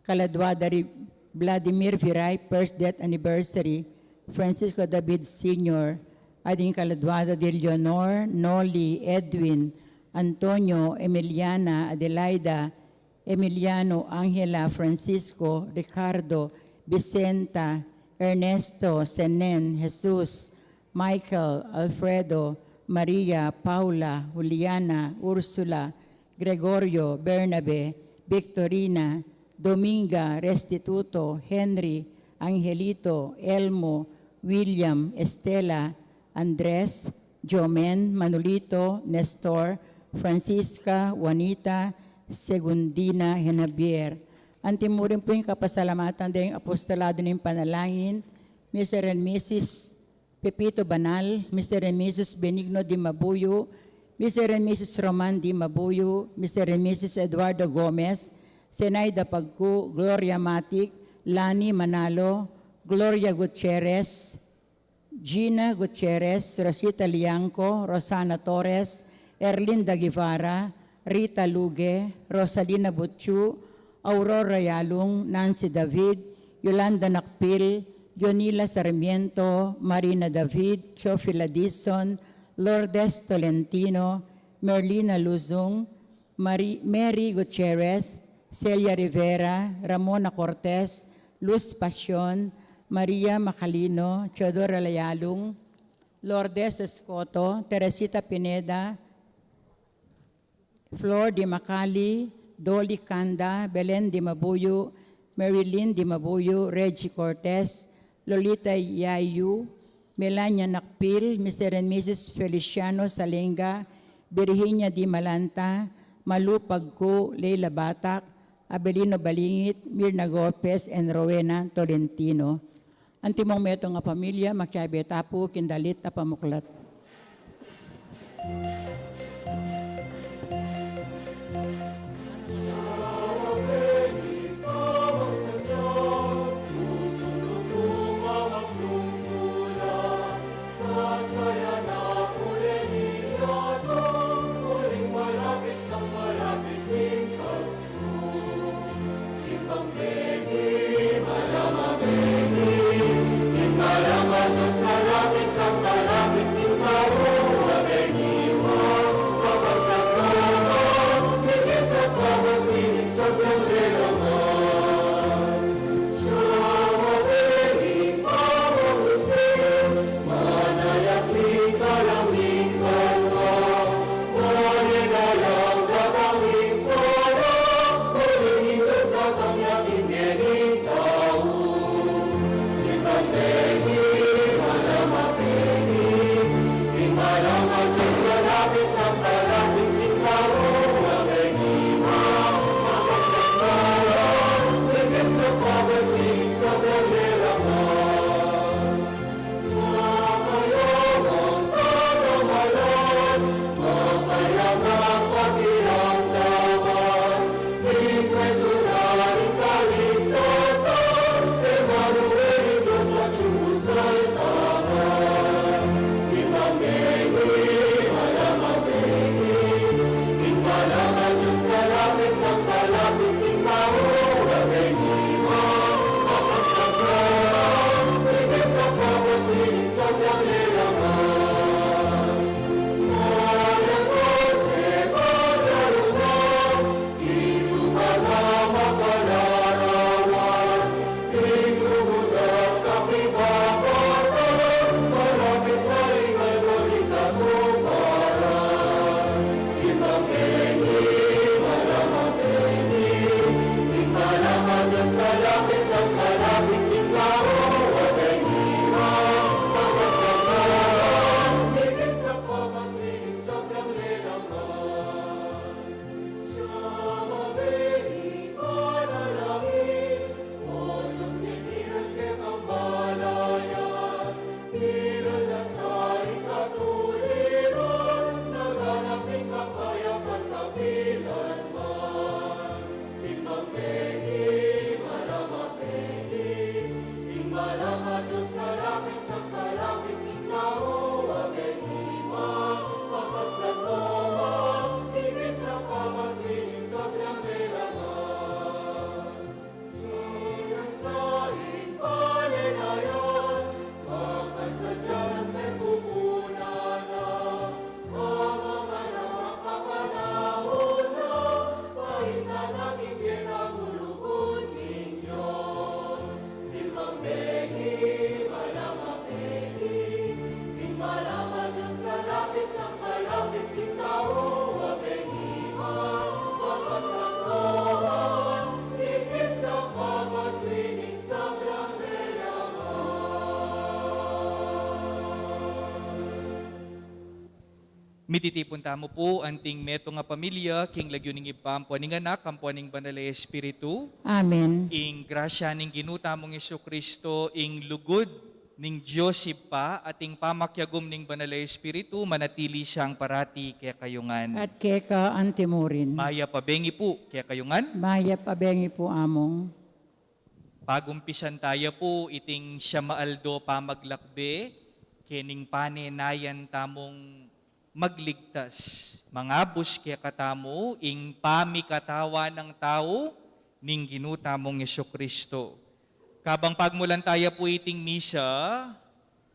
Kaladua da ri Vladimir Viray, first death anniversary, Francisco David Senior, ading kaladua da di Leonor, Noli, Edwin, Antonio, Emiliana, Adelaida, Emiliano, Angela, Francisco, Ricardo, Vicenta, Ernesto, Senen, Jesus, Michael, Alfredo, Maria, Paula, Juliana, Ursula, Gregorio, Bernabe, Victorina, Dominga, Restituto, Henry, Angelito, Elmo, William, Estela, Andres, Jomen, Manolito, Nestor, Francisca, Juanita, Segundina, Genavier. Anti mu rin pu ing kapasalamatan deng apostolado ning panalangin, Mister and Missus Pepito Banal, Mister and Missus Benigno Dimabuyu, Mister and Missus Roman Dimabuyu, Mister and Missus Eduardo Gomez, Zenaida Pagcu, Gloria Matic, Lani Manalo, Gloria Gutierrez, Gina Gutierrez, Rosita Lianco, Rosana Torres, Erlinda Guevara, Rita Luge, Rosalina Butchu, Aurora Yalung, Nancy David, Yolanda Nakpil, Jonila Sarmiento, Marina David, Chofila Dizon, Lourdes Tolentino, Merlina Luzung, Mari-, Mary Gutierrez, Celia Rivera, Ramona Cortez, Luz Pasion, Maria Macalino, Teodora Layalung, Lourdes Escoto, Teresita Pineda, Flor Di Macali, Dolly Canda, Belen Di Mabuyu, Marilyn Di Mabuyu, Reggie Cortez, Lolita Yayu, Melania Nakpil, Mister and Missus Feliciano Salenga, Virginia Di Malanta, Malu Pagku, Leila Batak, Abelino Balingit, Mirna Gopez, and Rowena Tolentino. Antimong metung a pamilya, makiabe ta pu king dalit a pamuklat. Mititipun tamu pu anting metung a pamilya king lagyu ning Ibpa, ampo ning Anak, ampo ning Banal a Espiritu. Amen. Ing grasya ning Ginu tamung Jesucristo, ing lugud ning Dios Ibpa, at ing pamakiagum ning Banal a Espiritu manatili sang parati kekayu ngan. At keka antimurin. Mayap a bengi pu kekayu ngan. Mayap a bengi pu, Among. Pagumpisan taya pu iting siyam a aldo pamaglakbe kening panenayan tamung magligtas, mangabus kekatamu ing pamikatawan nang tau ning Ginu tamung Jesucristo. Kabang pagmulan taya pu iting misa,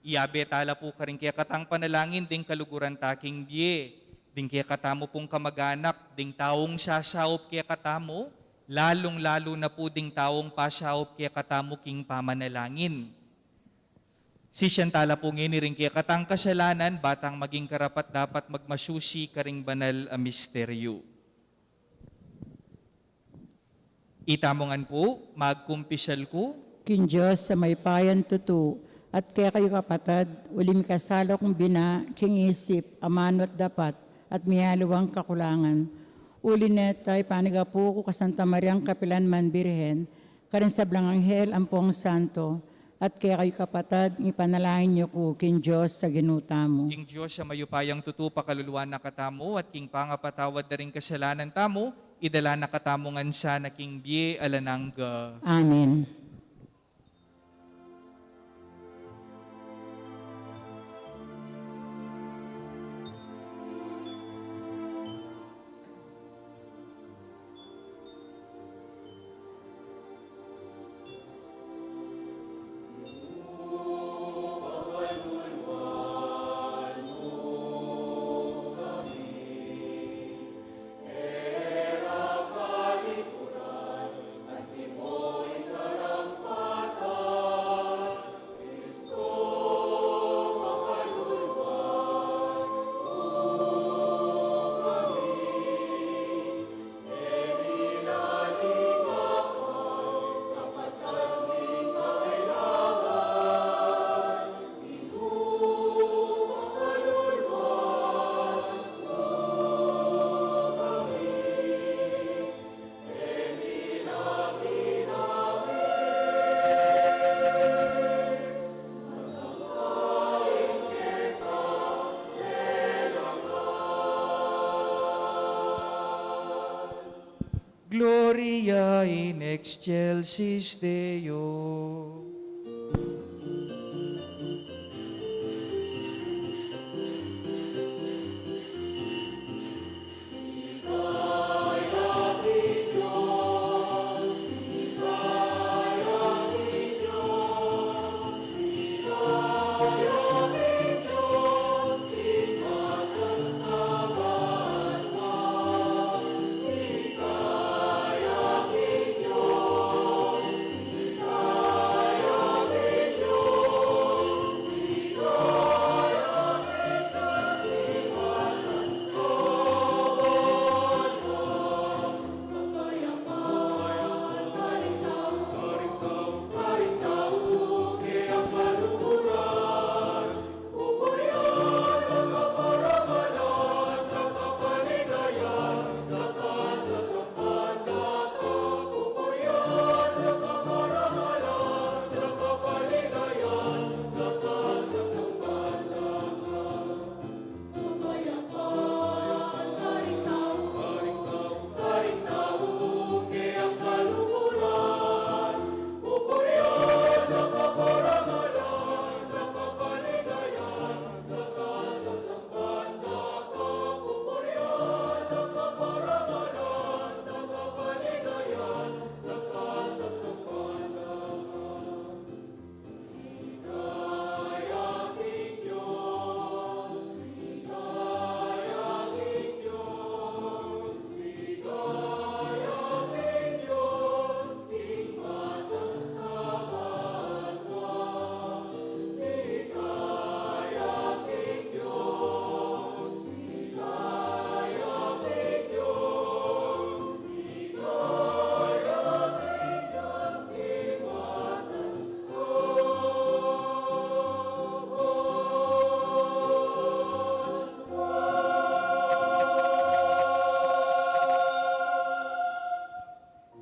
iabe tala pu karing kekatang panalangin ding kaluguran ta king bie, ding kekatamu pung kamaganak, ding taung sasaup kekatamu, lalung-lalu na pu ding taung pasaup kekatamu king pamanalangin. Sisian tala pu ngeni ring kekatang kasalanan, ba tang maging karapat-dapat magmasusi karing banal a misteryo. Itamu ngan pu, magkumpisal ku king Dios a mayupayang tutu, at kekayu kapatad, uli mikasala kung bina, king isip, amanu at dapat, at miyaliwang kakulangan. Uli neta, ipanagapu ku kang Santa Mariang kapilan man Birhen, karing sablang anghel ampong santo, at kekayu kapatad, ipanalangin yu ku king Dios a Ginu tamu. Ing Dios a mayupayang tutu pakaluluan na katamu, at king pangapatawad da ring kasalanan tamu, idala na katamu ngan sana king bie alang angga. Amen. Gloria in excelsis Deo.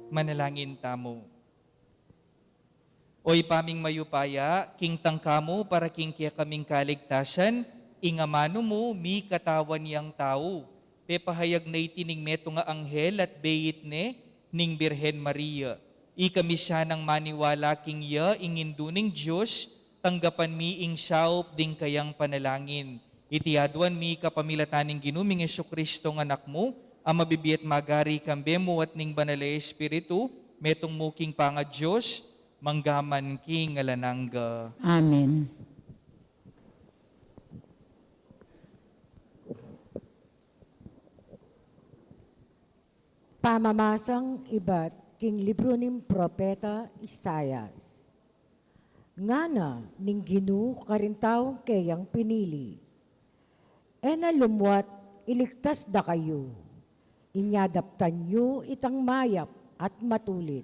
Manalangin tamu. O Ibpa ming mayupaya, kingtang ka mu para king kekaming kaligtasan, ing amanu mu mikatawan yang tau. Pepahayag na iti ning metung a anghel at beit ne ning Birhen Maria. Ikami sanang maniwala king iya, ing Indu ning Dios, tanggapan mi ing saup ding kayang panalangin. Iti aduan mi kapamilatan ning Ginu ming Jesucristo nga Anak mu, a mabibie at magari kambe mu at ning Banal a Espiritu, metung mu king pangaDios, mangga man king alang angga. Amen. Pamamasang ibat king libru ning propeta Isaias. Ngana ning Ginu karing taung keyang pinili, "E na lumuat, iligtas da kayu. Inya daptan yu itang mayap at matulid.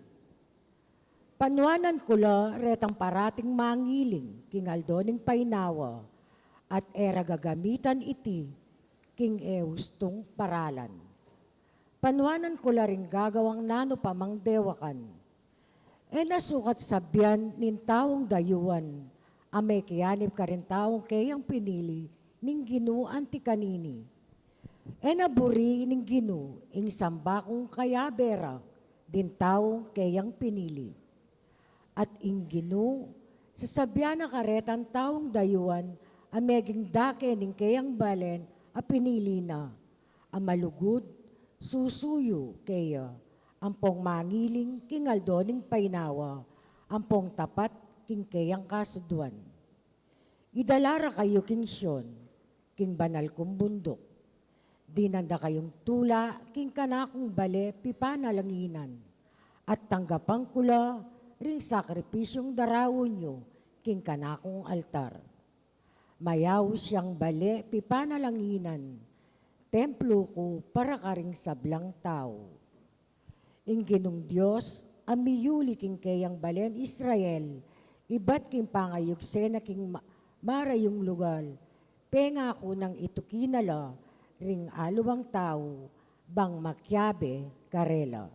Panuanan ku la retang parating mangiling king aldo ning painawa, at e ra gagamitan iti king e ustung paralan. Panuanan ku la ring gagawang nanu pa mang dewakan." E na sukat sabian ning taung dayuan a mekianib karing taung keyang pinili ning Ginu anti kanini. E na buri ning Ginu ing samba kung kayabe ra ding taung keyang pinili. At ing Ginu sasabian na karetang taung dayuan a meging dake ning keyang balen a pinili na, a malugud, susuyu keya, ampong mangiling king aldo ning painawa, ampong tapat king keyang kasuduan. Idala ra kayu king Sion, king banal kung bunduk. Dinan da kayung tula king kanakung bale pipanalanginan, at tanggapan ku la ring sakripisyung daraun yu king kanakung altar. Mayaus yang bale pipanalanginan, templu ku para karing sablang tau. Ing Ginung Dios a miyuli king keyang balen Israel, ibat king pangayugse na king ma-, marayung lugal, pengaku nang ituki na la ring aliwang tau bang makiabe karela.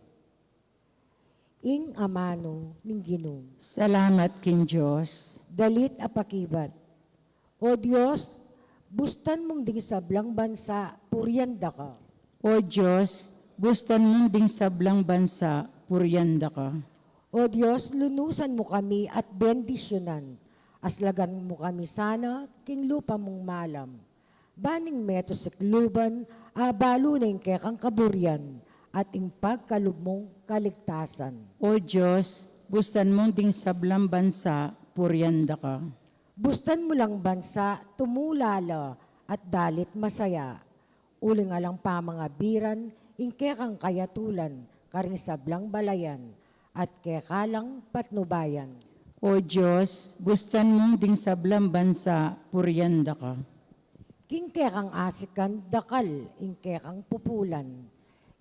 Ing amanu ning Ginu. Salamat king Dios. Dalit a pakibat. O Dios, bustan mung ding sablang bansa purian da ka. O Dios, bustan mung ding sablang bansa purian da ka. O Dios, lunusan mu kami at bendisyunan, aslagan mu kami sana king lupa mung malam. Ban ing meto sikluban, abalu na ing kekang kaburian, at ing pagkalub mung kaligtasan. O Dios, bustan mung ding sablang bansa purian da ka. Bustan mu lang bansa tumulala at dalit masaya. Uling alang pamangabiran ing kekang kayatulan karing sablang balayan, at keka lang patnubayan. O Dios, bustan mung ding sablang bansa purian da ka. King kekang asikan dakal ing kekang pupulan.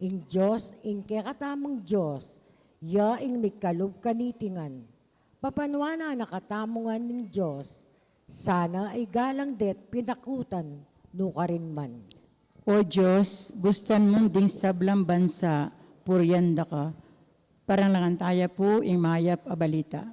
Ing Dios, ing kekatamung Dios, ya ing mikalub kanitingan. Papanuanan na katamu ngan ning Dios, sana igalang de't pinakutan nukarin man. O Dios, bustan mung ding sablang bansa purian da ka. Parangalan taya pu ing mayap a balita.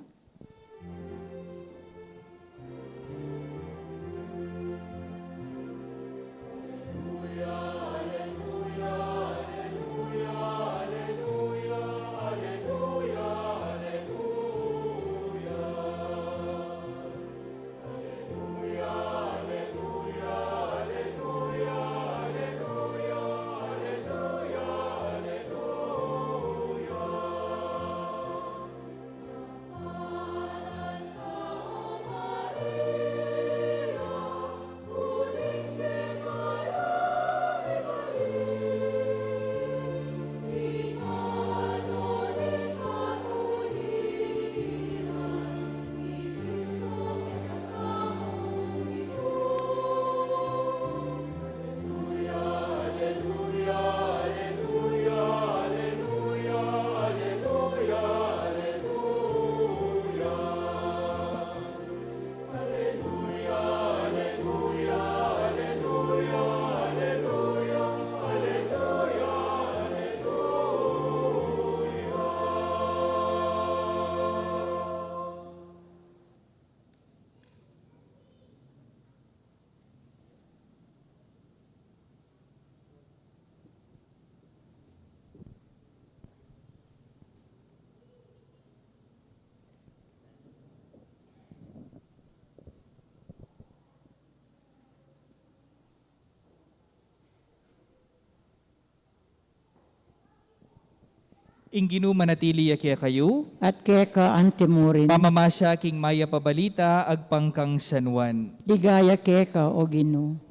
Ing Ginu manatili ya kekayu. At keka antimurin. Pamamasa king mayap a balita agpang kang San Juan. Ligaya keka, O Ginu.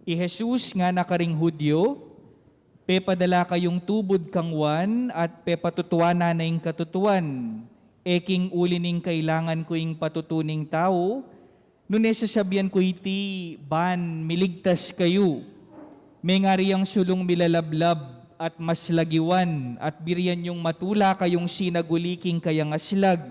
I Jesus ngana karing Judio, pepadala kayung tubud kang Juan at pepatutuanan na ing katutuan, e king uli ning kailangan ku ing patutu ning tau, nune sasabian ku iti ban miligtas kayu. Mengari yang sulung milalablab at maslagiwan at birian yung matula kayung sinaguli king kayangaslag.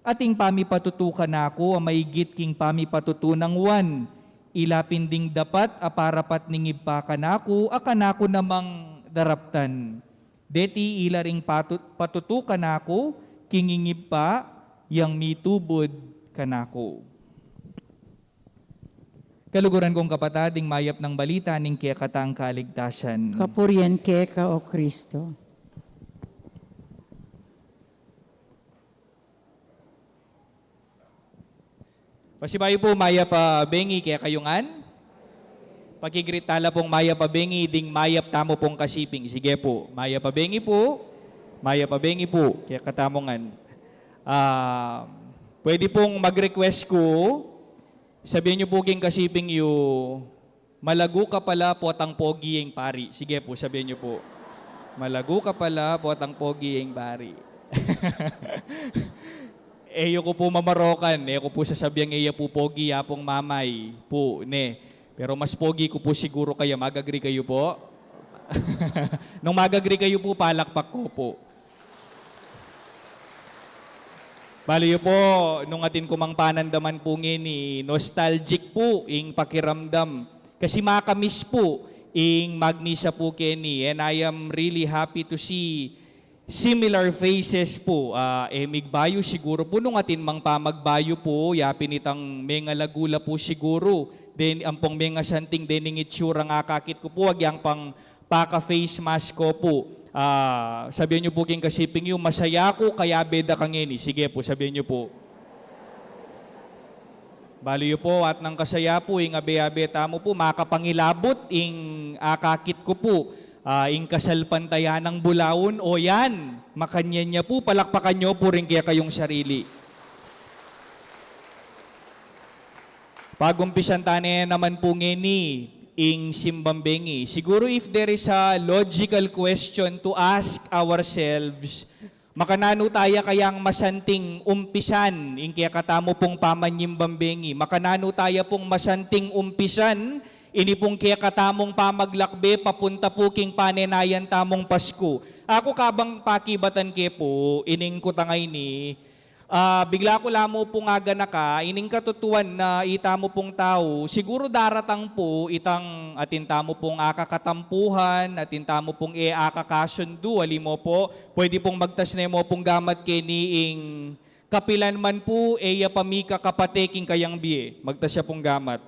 At ing pamipatutu kanaku a maigit king pamipatutu nang Juan, ila pin ding dapat a parapat ning Ibpa kanaku a kanaku namang daraptan. Deti ila ring patu-, patutu kanaku king ing Ibpa yang mitubud kanaku. Kaluguran kung kapatad, ing mayap nang balita ning kekatang kaligtasan. Kapurian keka, O Kristo. Pasibayu pu, mayap a bengi kekayu ngan. Pakigreet tala pung mayap a bengi ding mayap tamu pung kasiping. Sige pu, mayap a bengi pu. Mayap a bengi pu kekatamu ngan. Ah, pwede pung mag-request ku, sabian yu pu king kasiping yu, "Malagu ka pala, potang pogi ya ing pari." Sige pu, sabian yu pu, "Malagu ka pala, potang pogi ya ing pari." E yu ku pu mamarokan, e ku pu sasabiang e ya pu pogi ya pung mamay pu, ne. Pero mas pogi ku pu siguru kaya, mag-agree kayu pu? Nung mag-agree kayu pu, palakpak ku pu. Balu yu pu, nung atin ku mang panandaman pu ngeni, nostalgic pu ing pakiramdam. Kasi makamiss pu ing magmisa pu keni. And I am really happy to see similar faces pu. Ah, e migbayu siguru pu nung atin mang pamagbayu pu, ya pin itang mengalagu la pu siguru. Then, ampong mengasanting dening itsurang akakit ku pu, agyang pang paka-face mask ku pu. Ah, sabian yu pu king kasiping yu, "Masaya ku kayabe da ka ngeni." Sige pu, sabian yu pu. Balu yu pu, at nang kasaya pu ing abe-abe tamu pu, makapangilabut ing akakit ku pu, ah, ing kasalpantayanang bulaun, o yan, makanyan ya pu, palakpakan yu pu ring kekayung sarili. Pagumpisan tane naman pu ngeni ing simbang bengi. Siguru, if there is a logical question to ask ourselves, makananu taya kayang masanting umpisan ing kekatamu pung pamanyimbang bengi? Makananu taya pung masanting umpisan ini pung kekatamung pamaglakbe papunta pu king panenayan tamung Pasku? Aku kabang pakibatan ke pu ining kutang a ini, ah, bigla ku la mu pung aganaka ining katutuan na itamu pung tau, siguru daratang pu itang atin tamu pung akakatampuhan, atin tamu pung e akakasundu, ali mu pu, pwede pung magtas ne mu pung gamat keni ing kapilan man pu e ya pa mikakapate king kayang bie. Magtas ya pung gamat.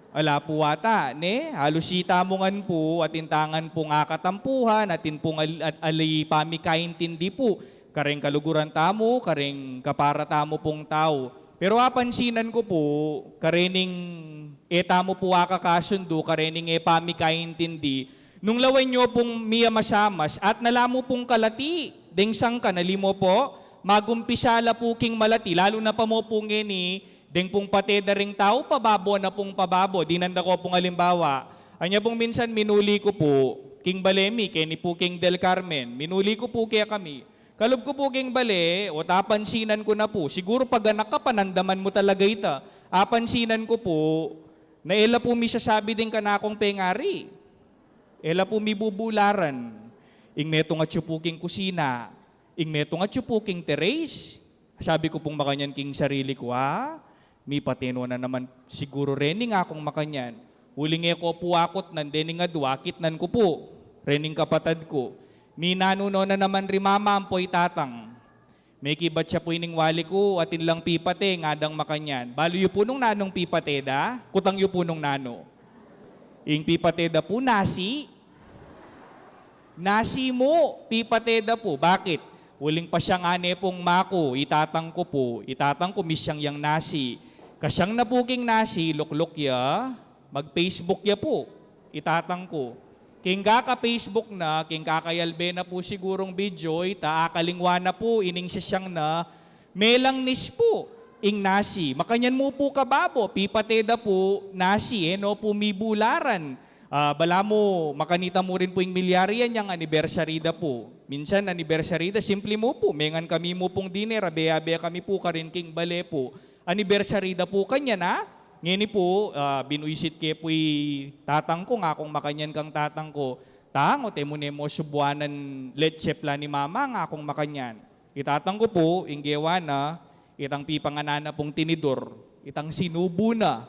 Ala pu ata, ne? Halus itamu ngan pu, atin ta ngan pung akatampuhan, atin pung al-, at-, ali pamikaintindi pu kareng kaluguran tamu, kareng kapara tamu pung tau. Pero apansinan ku pu, karening e tamu pu akakasundu, karening e pamikaintindi, nung lawen yu pung miyamasamas, at nalamu pung kalati deng sangkan, ali mu pu, magumpisa la pu king malati, lalu na pa mu pu ngeni, deng pung pate da ring tau, pababo na pung pababo. Dinan da ko pung alimbawa. Anya pung minsan minuli ku pu king bale mi, keni pu king Del Carmen. Minuli ku pu kekami. Kalub ku pu king bale, o, apansinan ku na pu. Siguru pag anak ka, panandaman mu talaga ita. Apansinan ku pu na e la pu misasabi deng kanakung pengari. E la pu mibubularan. Ing metung atsu pu king kusina, ing metung atsu pu king terrace. Sabi ku pung makanyan king sarili ku, "Ah, mipate no na naman siguru rening akung makanyan." Uling e ko pu akutnan, dening adua akitnan ku pu rening kapatad ku. "Minanu no na naman ri mama ampo i tatang?" Mekibat ya pu ining wali ku, atin lang pipate, ngadang makanyan. Balu yu pu nung nanung pipate da, kutang yu pu nung nanu. Ing pipate da pu, nasi. Nasi mu, pipate da pu. Bakit? Uling pasiang ne pung maku, i tatang ku pu, i tatang ku misyang yang nasi. Kasiang na pu king nasi, lukluk ya, mag-Facebook ya pu, i tatang ku. King kaka-Facebook na, king kakayalbe na pu sigurung video, ita akalingwa na pu, ining sisiang na, melangnis pu ing nasi. Makanyan mu pu kababo, pipate da pu nasi, e no pu mibularan. Ah, balamu, makanita mu rin pu ing milyari yan, yang anniversary da pu. Minsan, anniversary da, simple mu pu, mengan kami mu pung dinner, abe-abe kami pu karin king bale pu. Anniversary da pu kanyan, a? Ngeni pu, ah, binuisit ke pu i tatang ku, ngakung makanyan kang tatang ku, "Tang, o, e mu ne mu subuanan leche flan i mama, ngakung makanyan." I tatang ku pu, ing gewa na, itang pipanganan na pung tinidur, itang sinubu na,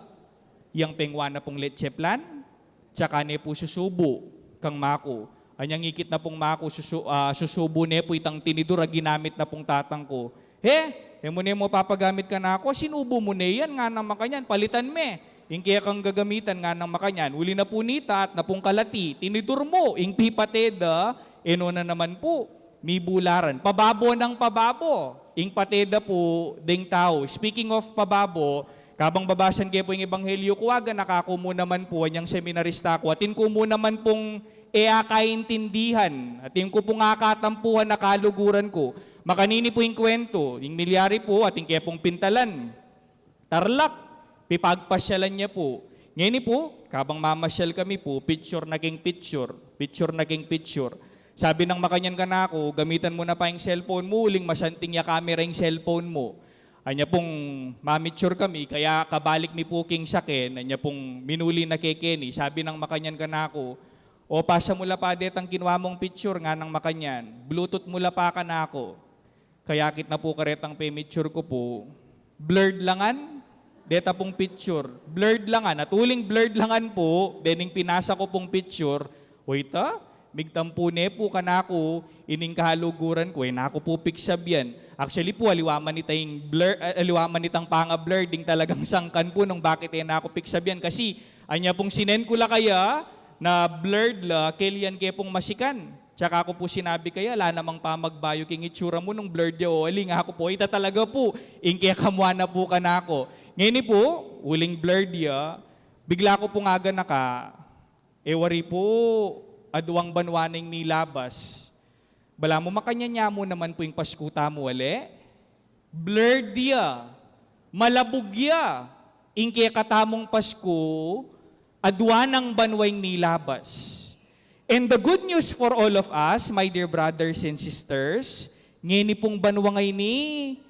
yang pengwa na pung leche flan, tsaka ne pu susubu kang maku. Anyang ikit na pung maku, susu-, ah, susubu ne pu itang tinidur a ginamit na pung tatang ku. "He, e mu ne mu papagamit kanaku, sinubu mu ne yan, nganang makanyan, palitan me ing kekang gagamitan, nganang makanyan." Uli na pu nita, at na pung kalati, tinidur mu, ing pipate da, e no na naman pu mibularan. Pababo nang pababo ing pate da pu deng tau. Speaking of pababo, kabang babasan ke pu ing ebanghelyu ku, aganaka ku mu naman pu, anyang seminarista ku, atin ku mu naman pung e akaintindihan, atin ku pung akatampuhan a kaluguran ku. Makanini pu ing kwentu, ing milyari pu, atin ke pung pintalan Tarlac, pipagpasyalan ya pu. Ngeni pu, kabang mamasyal kami pu, picture na king picture, picture na king picture. Sabi nang makanyan kanaku, "Gamitan mu na pa ing cellphone mu, uling masanting ya camera ing cellphone mu." Anya pung mamitsur kami, kaya kabalik mi pu king saken, anya pung minuli na kekeni, sabi nang makanyan kanaku, "O, pasa mu la pa detang kinwa mung picture," nganang makanyan, "Bluetooth mu la pa kanaku." Kayakit na pu karetang pemitsur ku pu, blurred la ngan deta pung picture. Blurred la ngan. At uling blurred la ngan pu, dening pinasa ku pung picture, o ita, migtampu ne pu kanaku ining kaluguran ku, e naku pu piksabian. Actually pu, aliwa man ita ing blur, ah, aliwa man itang panga-blurred, ding talagang sangkan pu nung bakit e naku piksabian. Kasi anya pung sinend ku la kaya na blurred la, kelian ke pung masikan. Tsaka ku pu sinabi kaya, ala namang pamagbayu king itsura mu nung blurred ya o ali. Ngaku pu, ita talaga pu ing kekamua na pu kanaku. Ngeni pu, uling blurred ya, bigla ku pung aganaka, e wari pu, aduang banua na ing milabas. Balamu makanyan ya mu naman pu ing Pasku tamu, ale? Blurred ya, malabug ya ing kekatamung Pasku, aduang banua ing milabas. And the good news for all of us, my dear brothers and sisters, ngeni pung banua ngeni,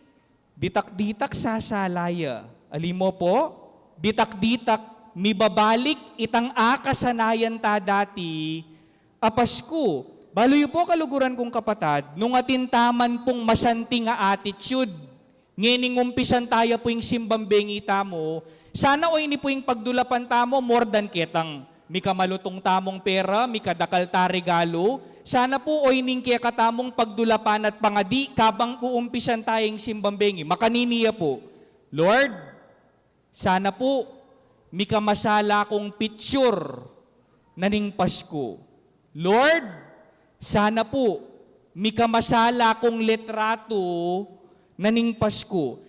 ditak-ditak sasala ya. Ali mu pu, ditak-ditak mibabalik itang akasanayan ta dati a Pasku. Balu yu pu, kaluguran kung kapatad, nung atin taman pung masanting a attitude ngening umpisan taya pu ing simbang bengi tamu, sana oyni pu ing pagdulapan tamu more than ketang mikamalutung tamung pera, mikadakal ta regalu, sana pu oyni ing kekatamung pagdulapan at pangadi kabang uumpisan taya ing simbang bengi. Makanini ya pu, Lord, sana pu mikamasala kung picture na ning Pasku. Lord, sana pu mikamasala kung litrato na ning Pasku.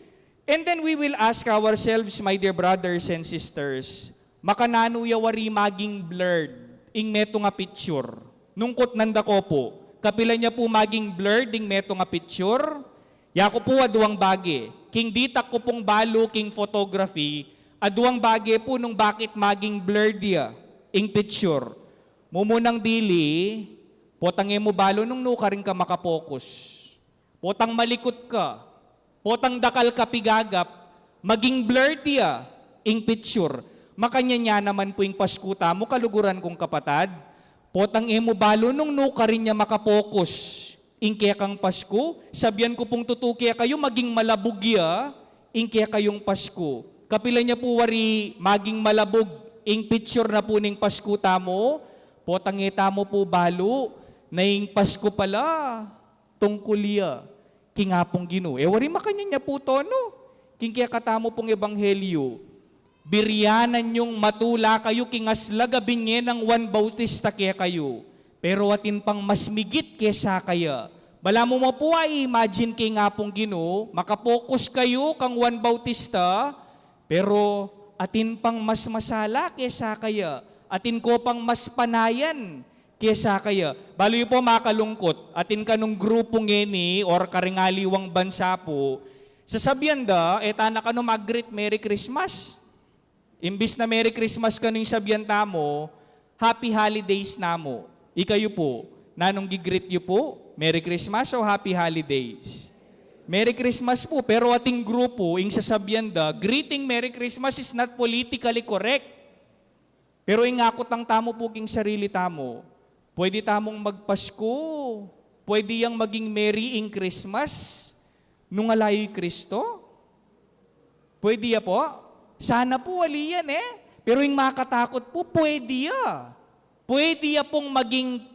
And then we will ask ourselves, my dear brothers and sisters, makananu ya wari maging blurred ing metung a picture? Nung kutnan da ko pu, kapilan ya pu maging blurred ing metung a picture? Yaku pu, aduang bage. King ditak ku pung balu king photography, aduang bage pu nung bakit maging blurred ya ing picture. Mumunang dili, potang e mu balu nung nukarin ka makapokus. Potang malikut ka, potang dakal ka pigagap, maging blurred ya ing picture. Makanyan ya naman pu ing Pasku tamu, kaluguran kung kapatad. Potang e mu balu nung nukarin ya makapokus ing kekang Pasku. Sabian ku pung tutu kekayu, maging malabug ya ing kekayung Pasku. Kapilan ya pu wari maging malabug ing picture na pu ning Pasku tamu? Potang e tamu pu balu na ing Pasku pala tungkul ya king Apung Ginu. E wari makanyan ya pu tonu king kekatamu pung ebanghelyu. Biryanan yung matula kayu king aslag a binye nang Juan Bautista kekayu, pero atin pang mas migit kesa kaya, Balamu mu pu a i-imagine king Apung Ginu, makapokus kayu kang Juan Bautista, pero atin pang mas masala kesa kaya, atin ko pang mas panayan kesa kaya. Balu yu pu, makalungkut, atin kanung grupu ngeni or karing aliwang bansa pu, sasabian da, e tana kanu mag-greet Merry Christmas. Imbis na Merry Christmas kanu ing sabian tamu, Happy Holidays namu. Ikayu pu, nanung gi-greet yu pu? Merry Christmas o Happy Holidays? Merry Christmas pu, pero ating grupu, ing sasabian da, greeting Merry Christmas is not politically correct. Pero ing akutang tamu pu king sarili tamu, pwede tamung magpasku, pwede yang maging merry ing Christmas nung ala yu i Kristo? Pwede ya pu? Sana pu ali yan e. Pero ing makatakut pu, pwede ya. Pwede ya pung maging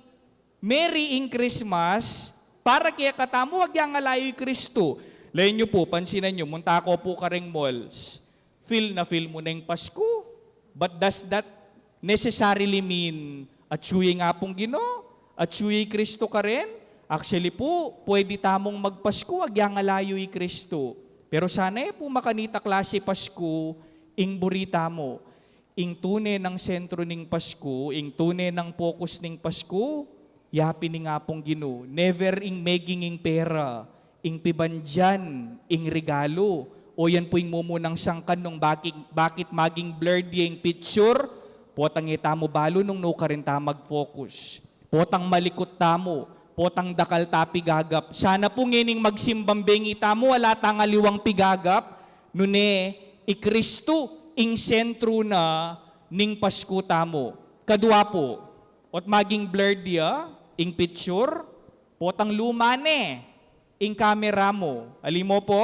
merry ing Christmas para kekatamu agyang ala yu i Kristo. Lawen yu pu, pansinan yu, munta ko pu karing malls. Feel na feel mu na ing Pasku. But does that necessarily mean atyu ya ing Apung Ginu? Atyu ya i Kristo karin? Actually pu, pwede tamung magpasku agyang ala yu i Kristo. Pero sana e pu makanita klase Pasku ing buri tamu. Ing tune nang sentro ning Pasku, ing tune nang focus ning Pasku, ya pin ing Apung Ginu. Never ing meging ing pera, ing pibandian, ing regalu. O yan pu ing mumunang sangkan nung bakit, bakit maging blurred ya ing picture, potang e tamu balu nung nukarin ta mag-focus. Potang malikut tamu, potang dakal ta pigagap. Sana pu ngening magsimbang bengi tamu, ala tang aliwang pigagap, nune i Kristo ing sentro na ning Pasku tamu. Kadua pu, ot maging blurred ya ing picture, potang luma ne ing kamera mu. Ali mu pu,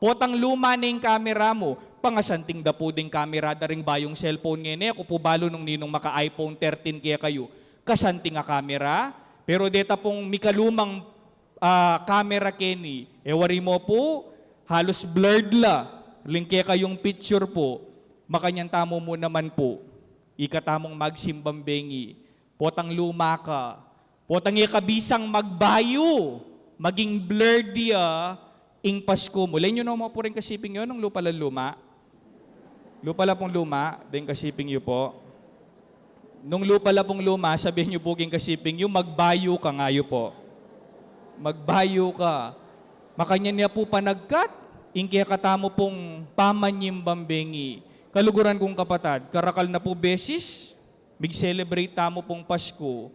potang luma ne ing kamera mu. Pangasanting da pu ding kamera da ring bayung cellphone ngeni. E ku pu balu nung ninung maka-iPhone thirteen kekayu, kasanting a kamera. Pero deta pung mikalumang, ah, kamera keni, e wari mu pu, halus blurred la ring kekayung picture pu. Makanyan tamu mu naman pu, ika tamung magsimbang bengi, potang luma ka, potang e ka bisang magbayu, maging blurred ya ing Pasku mu. Lawen yu no mu pu ring kasiping yu, nung lupa lang luma. Lupa la pung luma, deng kasiping yu pu. Nung lupa la pung luma, sabian yu pu king kasiping yu, magbayu ka, ngaya pu. Magbayu ka. Makanyan ya pu panagkat ing kekatamu pung pamanyimban bengi. Kaluguran kung kapatad, karakal na pu beses, mig-celebrate tamu pung Pasku.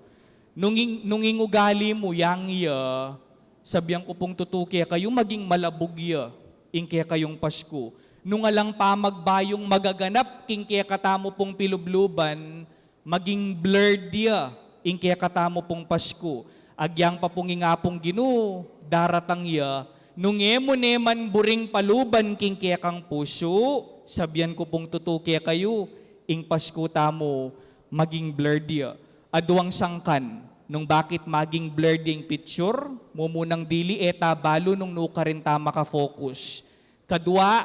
Nung ing, nung ing ugali mu yang iya, sabian ku pung tutu kekayu, maging malabug ya ing kekayung Pasku. Nung alang pamagbayung magaganap king kekatamu pung pilubluban, maging blurred ya ing kekatamu pung Pasku. Agyang pa pung ing Apung Ginu, daratang ya, nung e mu ne man buring paluban king kekang pusu, sabian ku pung tutu kekayu, ing Pasku tamu maging blurred ya. Aduang sangkan nung bakit maging blurred ya ing picture, mumunang dili e ta balu nung nukarin ta maka-focus. Kadua,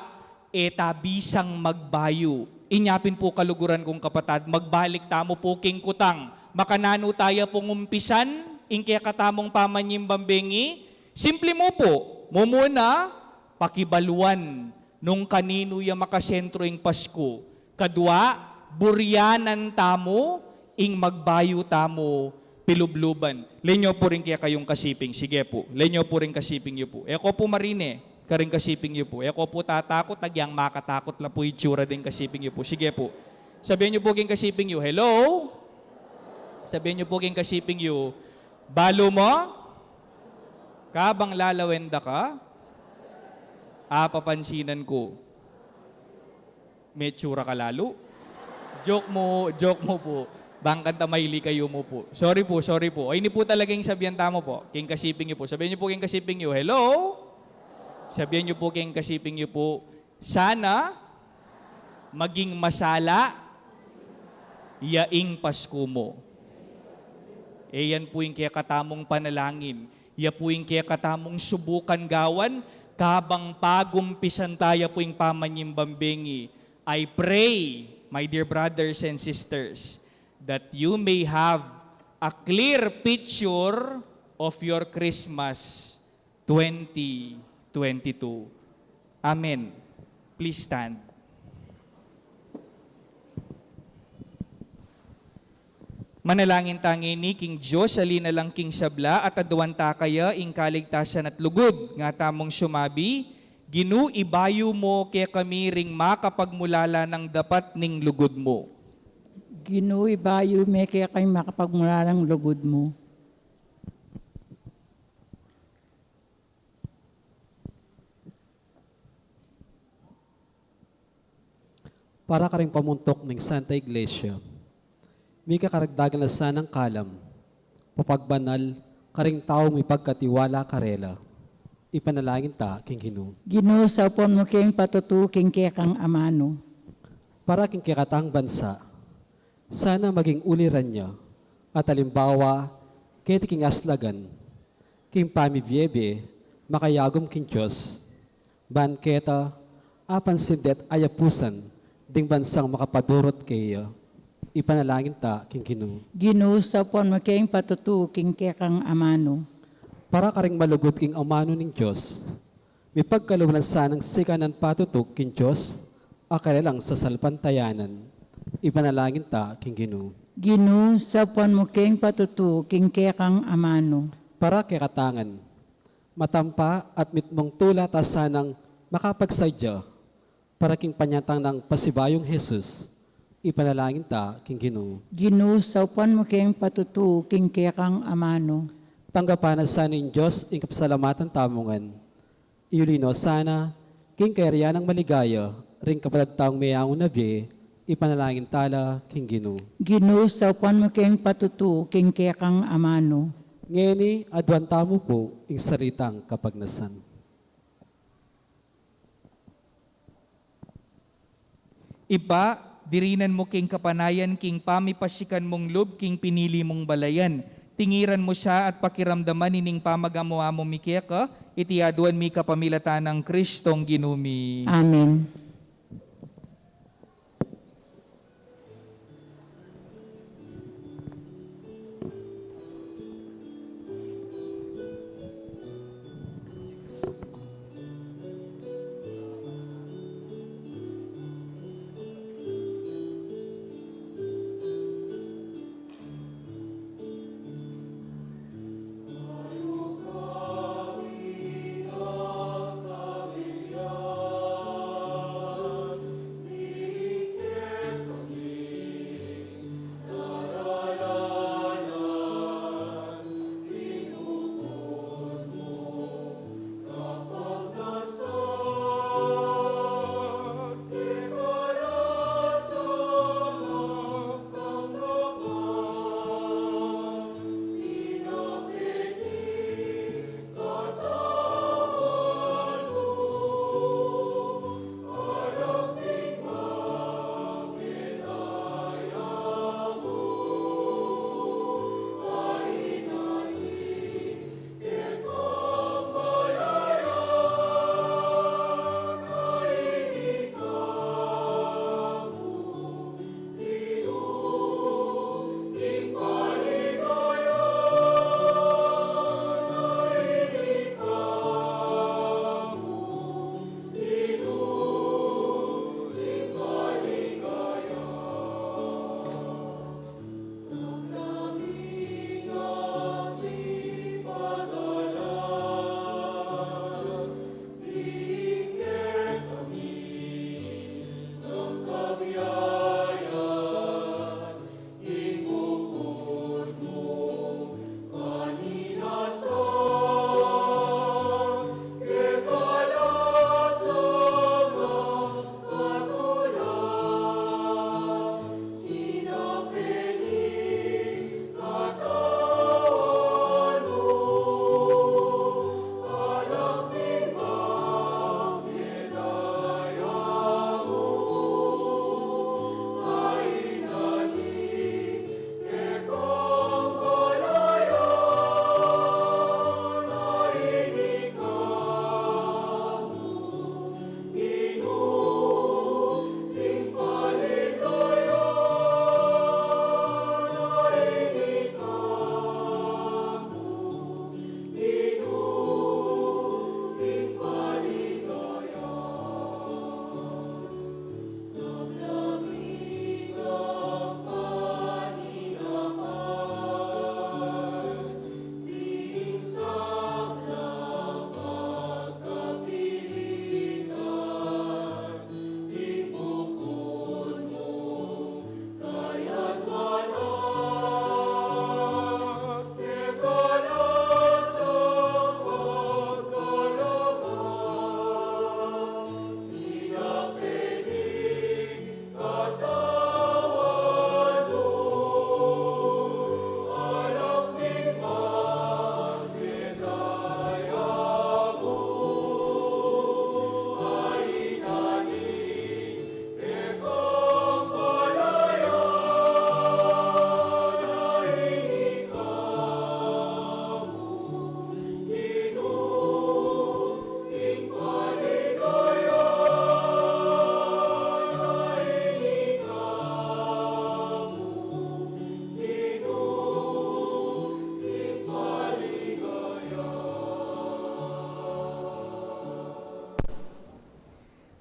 e ta bisang magbayu. Inya pin pu, kaluguran kung kapatad, magbalik tamu pu king kutang. Makananu ta ya pung umpisan ing kekatamung pamanyimban bengi? Simple mu pu, mumuna, pakibaluan nung kaninu ya makasentro ing Pasku. Kadua, burianan tamu ing magbayu tamu pilubluban. Lawen yu pu ring kekayung kasiping. Sige pu. Lawen yu pu ring kasiping yu pu. E ko pu marine karing kasiping yu pu. E ko pu tatakut, agyang makatakut la pu itsura ding kasiping yu pu. Sige pu. Sabian yu pu king kasiping yu, "Hello?" Sabian yu pu king kasiping yu, "Balu mu? Kabang lalawen da ka, apapansinan ku, me tsura ka lalu." Joke mu, joke mu pu. Bang kanita maili kayu mu pu. Sorry pu, sorry pu. O, ini pu talaga ing sabian tamu pu king kasiping yu pu. Sabian yu pu king kasiping yu, "Hello?" Sabian yu pu king kasiping yu pu, "Sana maging masala ya ing Pasku mu." E yan pu ing kekatamung panalangin. Ya pu ing kekatamung subukan gawan, kabang pagumpisan ta ya pu ing pamanyimban bengi. I pray, my dear brothers and sisters, that you may have a clear picture of your Christmas twenty twenty-two. Amen. Please stand. Manalangin ta ngeni king Dios, ali na lang king sabla, at aduan ta kaya ing kaligtasan at lugud. Nga tamung sumabi, Ginu, ibayu mu kekami ring makapagmulala nang dapat ning lugud mu. Ginu, ibayu me kekami makapagmulala nang lugud mu. Para karing pamuntuk ning Santa Iglesia, mika karagdagan na sanang kalam, papagbanal karing taung mipagkatiwala karela. Ipanalangin ta king Ginu. Ginu, saupan mu keng patutu king kekang amanu. Para king kekatang bansa, sana maging uliran ya at alimbawa keti king aslagan, king pamibiebe makayagum king Dios, ban keta apansin de't ayapusan ding bansang makapadurut keya. Ipanalangin ta king Ginu. Ginu, saupan mu keng patutu king kekang amanu. Para karing malugud king amanu ning Dios, mipagkalub na sanang sikanan patutu king Dios a karelang sasalpantayanan. Ipanalangin ta king Ginu. Ginu, saupan mu keng patutu king kekang amanu. Para kekatangan, matampa at mitmung tula ta sanang makapagsadya para king panyatang nang pasibayung Jesus. Ipanalangin ta king Ginu. Ginu, saupan mu keng patutu king kekang amanu. Tanggapan na sana ning Dios ing kapasalamatan tamu ngan. Iyuli no sana king kayarian nang maligaya ring kapatad tang meyangu na bie. Ipanalangin ta la king Ginu. Ginu, saupan mu keng patutu king kekang amanu. Ngeni, aduan tamu pu ing salitang kapagnasan. Ibpa, dirinan mu king kapanayan king pamipasikan mung lub king pinili mung balayan. Tingiran mu sa at pakiramdaman ining pamagamu-amu mi keka, iti aduan mi kapamilatan nang Kristong Ginu mi. Amen.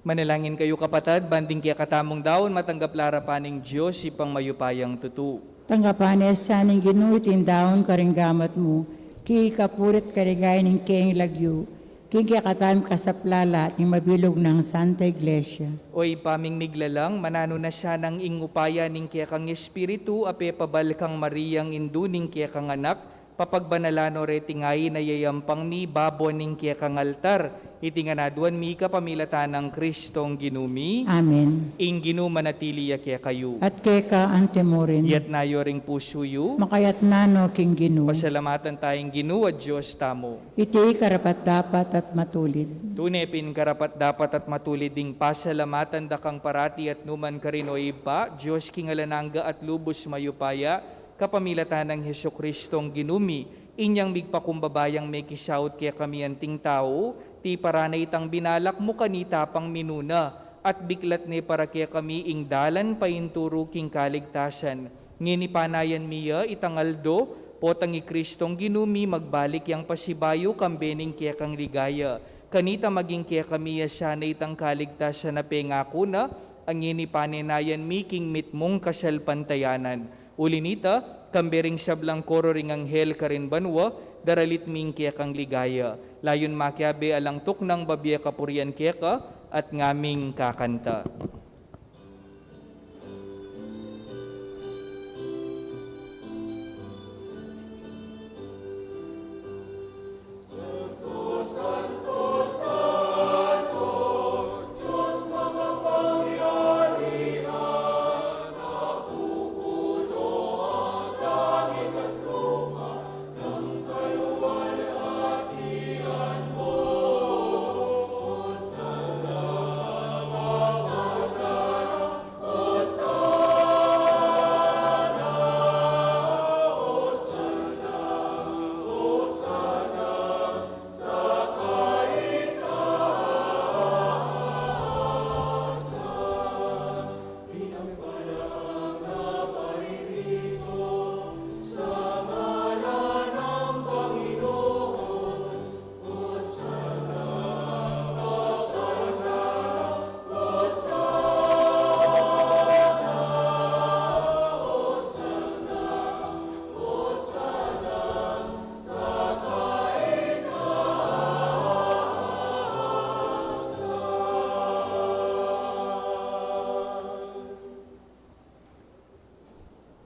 Manalangin kayu, kapatad, ban ding kekatamung daun matanggap la arapan ning Dios, Ibpang mayupayang tutu. Tanggapan na sa ning Ginu iting daun karing gamat mu, king kapurian at kaligayan ning keyang lagyu, king kekatamung kasaplalan at ning mabilug nang Santa Iglesia. O Ibpa ming miglalang, mananu na sanang ing upaya ning kekang Espiritu a pepabal kang Mariang indu ning kekang Anak, papagbanalan no reting ain a yayampang mi babo ning kekang altar, iti ngan aduan mi kapamilatan nang Kristong Ginu mi. Amen. Ing Ginu manatili ya kekayu. At keka antimurin. Iyatas yu ring pusu yu. Makayatas no king Ginu. Pasalamatan taya ing Ginu a Dios tamu. Iti karapat-dapat at matulid. Tune pin karapat-dapat at matulid ing pasalamatan da kang parati at nukarin man, O Ibpa, Dios king alang angga at lubus mayupaya, kapamilatan nang Jesucristong Ginu mi. Inyang migpakumbaba yang mekisaut kekami anting tau, tiparan na itang binalak mu kanita pang minuna, at biklat ne para kekami ing dalan paintulu king kaligtasan. Ngeni panayan mi ya itang aldo, potang i Kristong Ginu mi magbalik yang pasibayu kambe ning kekang ligaya. Kanita maging kekami ya sana itang kaligtasan a pengaku na, a ngeni panenayan mi king mitmung kasalpantayanan. Uli na nita, kambe ring sablang koro ring anghel karin banua, daralit mi ing kekang ligaya. Layun makiabe alang tuknang babie kapurian keka, at ngaming kakanta.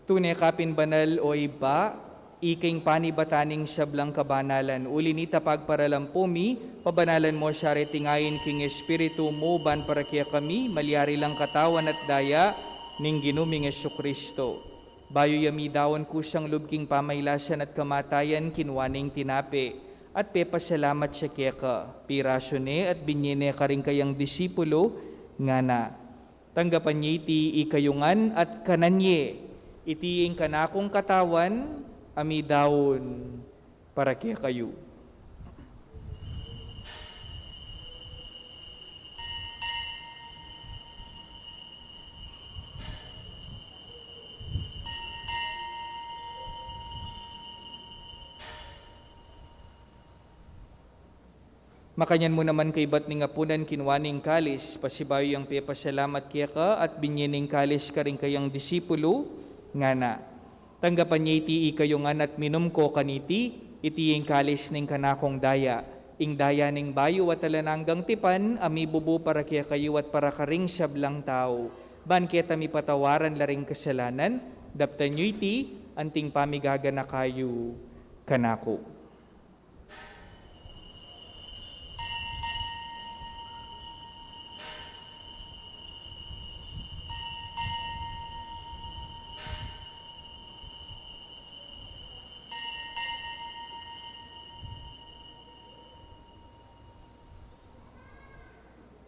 Tune ka pin banal, O Ibpa, ika ing panibatan ning sablang kabanalan. Uli na nita pagparalan pu mi, pabanalan mu sa reting ain king Espiritu mu, ban para kekami malyari lang katawan at daya ning Ginu ming Jesucristo. Bayu ya midaun kusang lub king pamailasan at kamatayan, kinua ne ing tinape, at pepasalamat ya keka, pirasu ne at binye ne karing kayang disipulu, ngana: Tanggapan ye iti ikayu ngan at kanan ye, iti ing kanakung katawan a midaun para kekayu. Makanyan mu naman kaibat ning apunan, kinua ne ing kalis, pasibayu yang pepasalamat keka at binye ne ing kalis karing kayang disipulu, ngana: Tanggapan ye iti ikayu ngan at minum ko kaniti, iti ing kalis ning kanakung daya, ing daya ning bayu at alang anggang tipan, a mibubu para kekayu at para karing sablang tau, ban keta mipatawaran la ring kasalanan. Daptan yu iti anting pamigaganaka yu kanaku.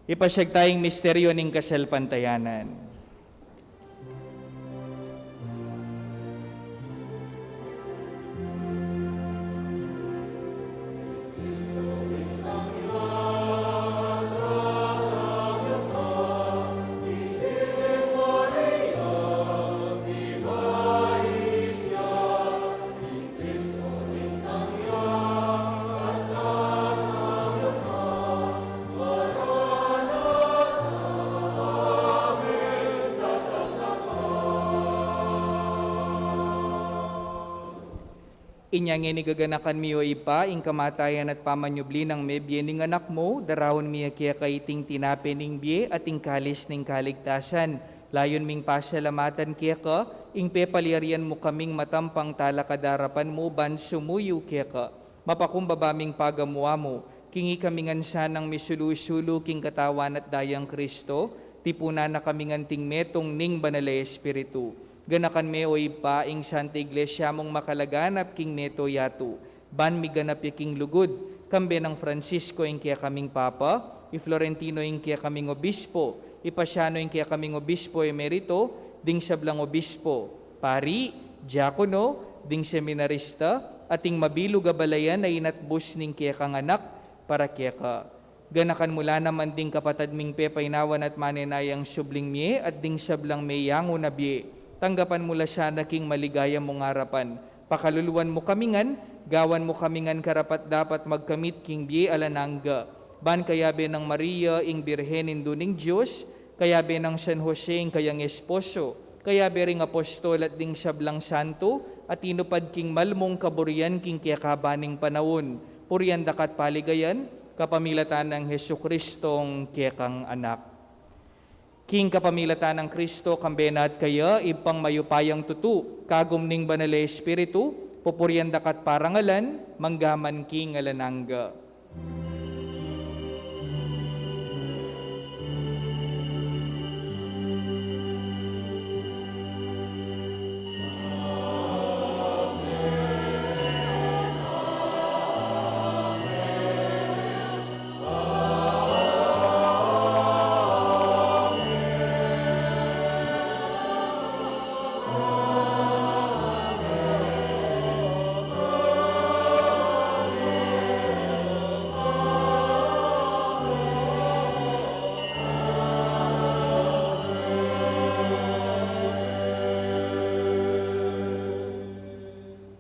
Ipasyag taya ing misteryu ning kasalpantayanan. Inya ngeni gaganakan mi, o Ibpa, ing kamatayan at pamanyubli nang mebie ning Anak mu, daraun mi keka iting tinape ning bie at ing kalis ning kaligtasan. Layun ming pasalamatan keka ing pepalyarian mu kaming matampang talakad king arapan mu ban sumuyu keka. Mapakumbaba ming pagamu-amu, king ikami ngan sanang misulu-sulu king Katawan at Dayang Kristo, tipunan na kami ngan anting metung ning Banal a Espiritu. Ganakan me, o Ibpa, ing Santa Iglesia mung makalaganap king mabilug a yatu, ban miganap ya king lugud, kambe nang Francisco ing kekaming Papa, i Florentino ing kekaming Obispo, i Pasiano ing kekaming Obispo Emerito, ding sablang obispo, pari, diakono, ding seminarista, at ing mabilug a balayan a inatbus ning kekang Anak para keka. Ganakan mu la naman ding kapatad ming pepainawan at manenayang subling mie at ding sablang meyangu na bie. Tanggapan mu la sana king maligaya mung arapan. Pakaluluan mu kami ngan, gawan mu kami ngan karapat-dapat magkamit king bie alang angga. Ban kayabe nang Maria, ing Birhen Indu ning Dios, kayabe nang San Jose, ing kayang esposo, kayabe ring apostol at ding sablang santo, a tinupad king mal mung kaburian king kekaban ning panaun, purian da ka at paligayan, kapamilatan nang Jesucristong kekang Anak. King kapamilatan nang Kristo, kambe na at kaya, Ibpang mayupayang tutu, kagum ning Banal a Espiritu, pupurian da ka at parangalan, mangga man king alang angga.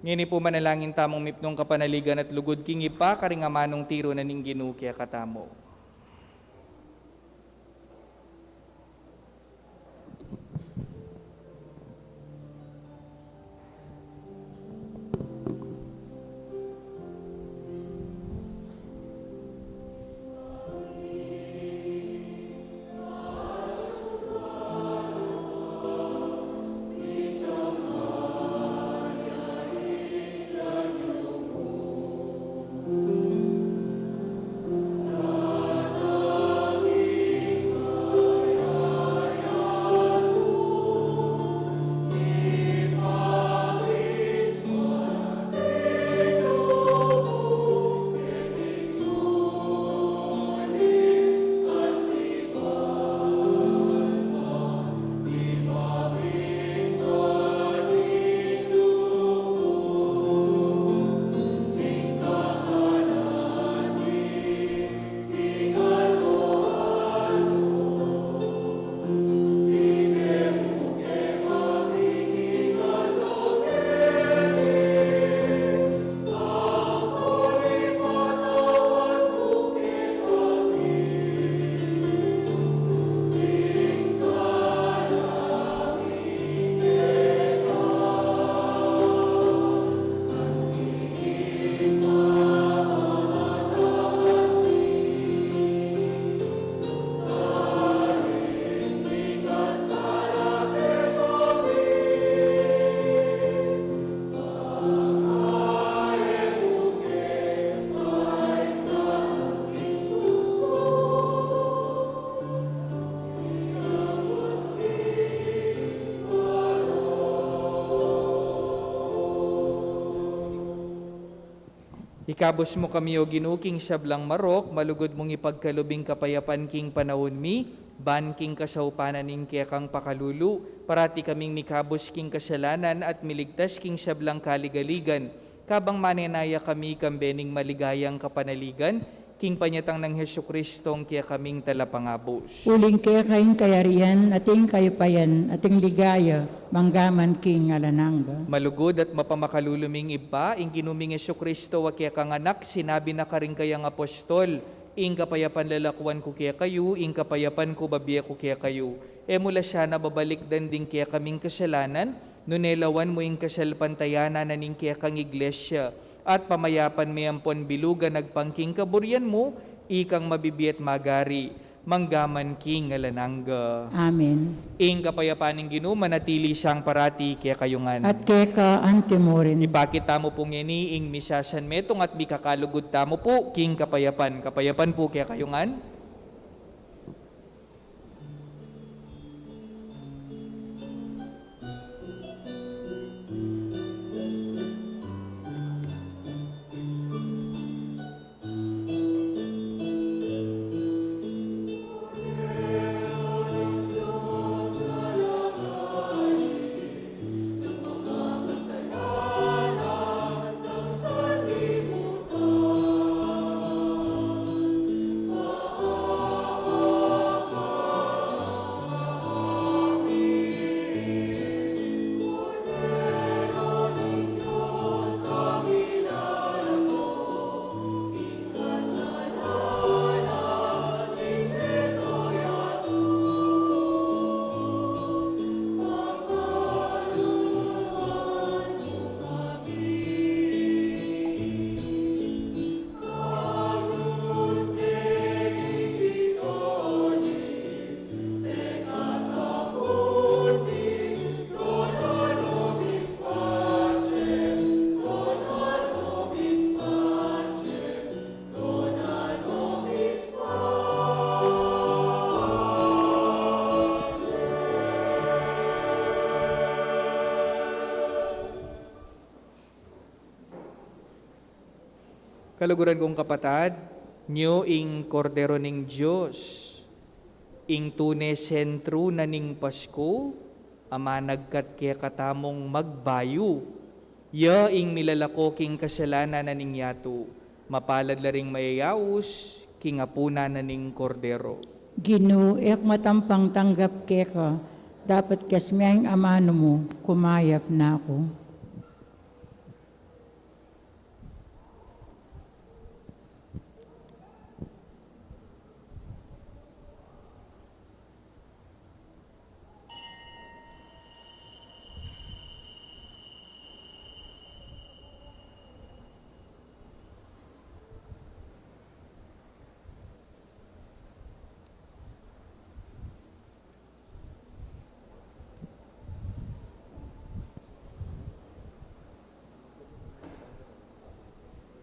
Ngeni pu manalangin tamung mipnung kapanaligan at lugud king Ibpa karing amanung tiru na ning Ginu kekatamu. Ikabus mu kami, O Ginu, king sablang marok, malugud mung ipagkalub ing kapayapan king panaun mi, ban king kasaupan ning kekang pakalulu, parati kaming mikabus king kasalanan at miligtas king sablang kaligaligan, kabang manenaya kami kambe ning maligayang kapanaligan, king panyatang nang Jesucristong kekaming Talapangabus. Uling keka ing kayarian, at ing kayupayan, at ing ligaya, mangga man king alang angga. Malugud at mapamakalulu ming Ibpa, ing Ginu ming Jesucristo a kekang Anak, sinabi na karing kayang apostol, ing kapayapan lalakuan ku kekayu, ing kapayapan ku babie ku kekayu. E mu la sana babalikdan ding kekaming kasalanan, Nune lawan mu ing kasalpantayanan na ning kekang iglesia, at pamayapan me ampon bilugan agpang king kaburian mu, ikang mabibie at magari, mangga man king alang angga. Amen. Ing kapayapan ning Ginu manatili sang parati kekayu ngan. At keka anti mu rin. Ipakit tamu pu ngeni ing misasan metung at mikakalugud tamu pu king kapayapan. Kapayapan pu kekayu ngan. Kaluguran kung kapatad, nyo ing Kordero ning Dios, ing tune sentru na ning Pasku, a managkat kekatamung magbayu. Ya ing milalako king kasalanan na ning yatu, mapalad la ring mayayaus king apunan na ning Kordero. Ginu, e ku matampang tanggap keka, dapot kasming amanu mu, kumayap na ku.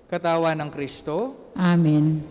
Katawan nang Kristo. Amen.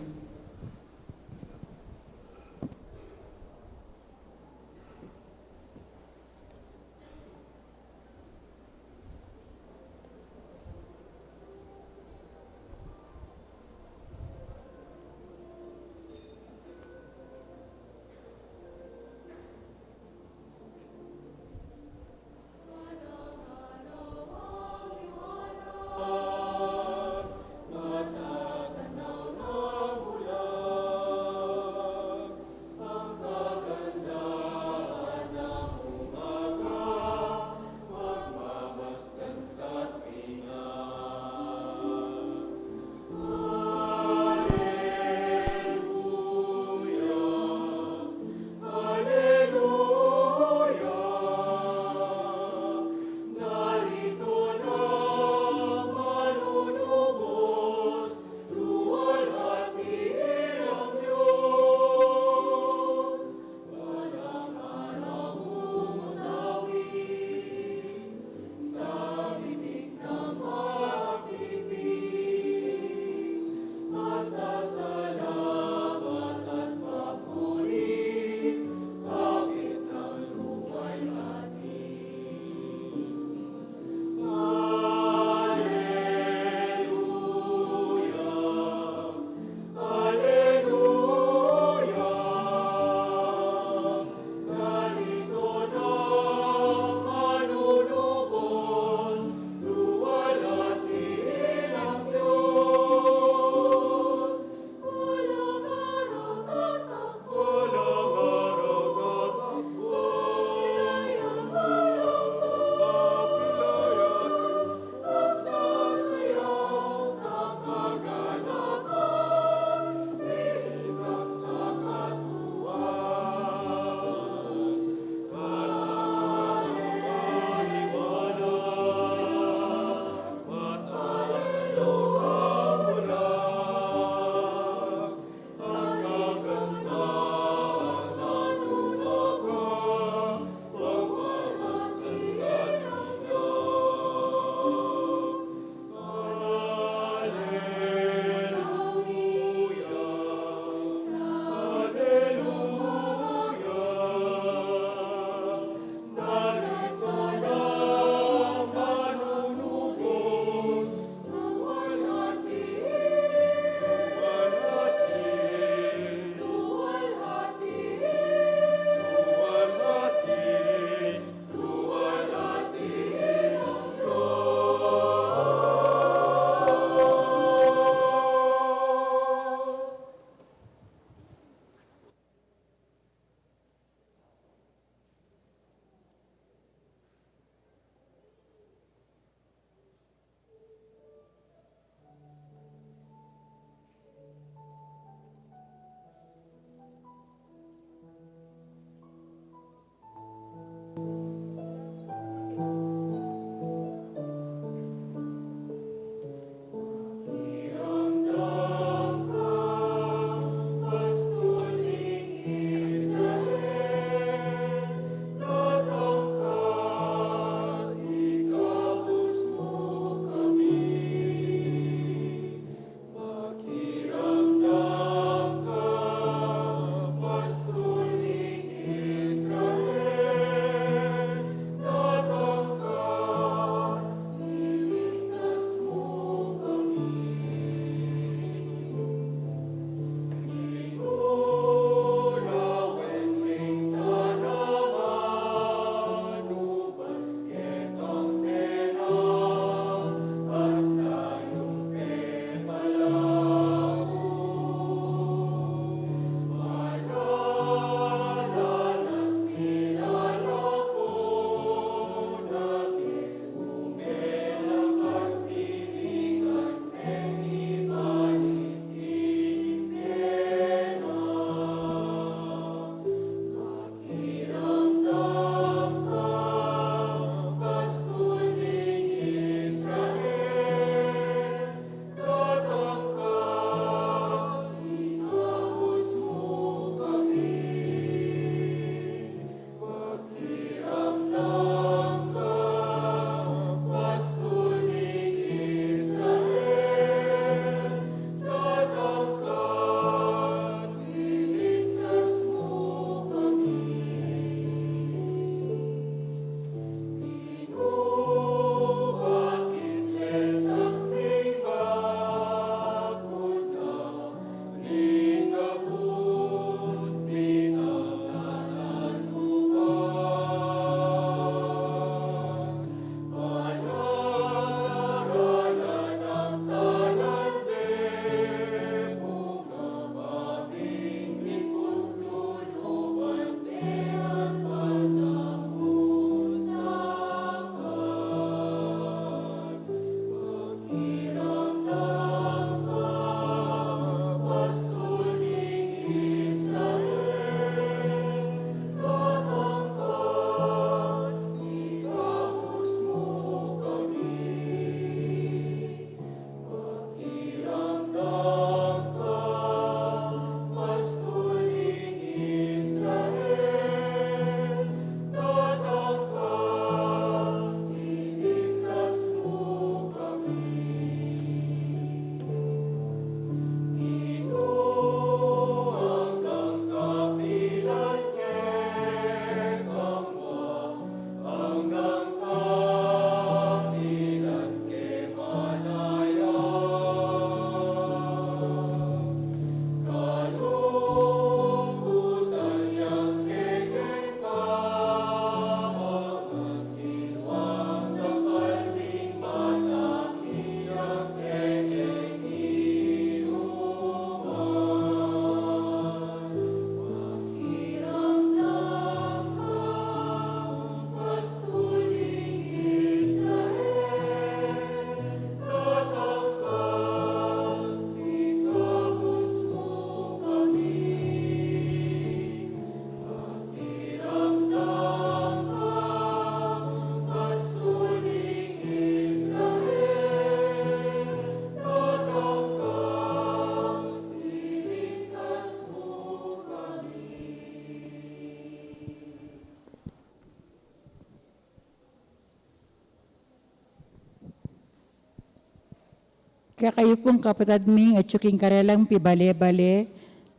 Kekayu pung kapatad ming atyu king karelang pibale-bale,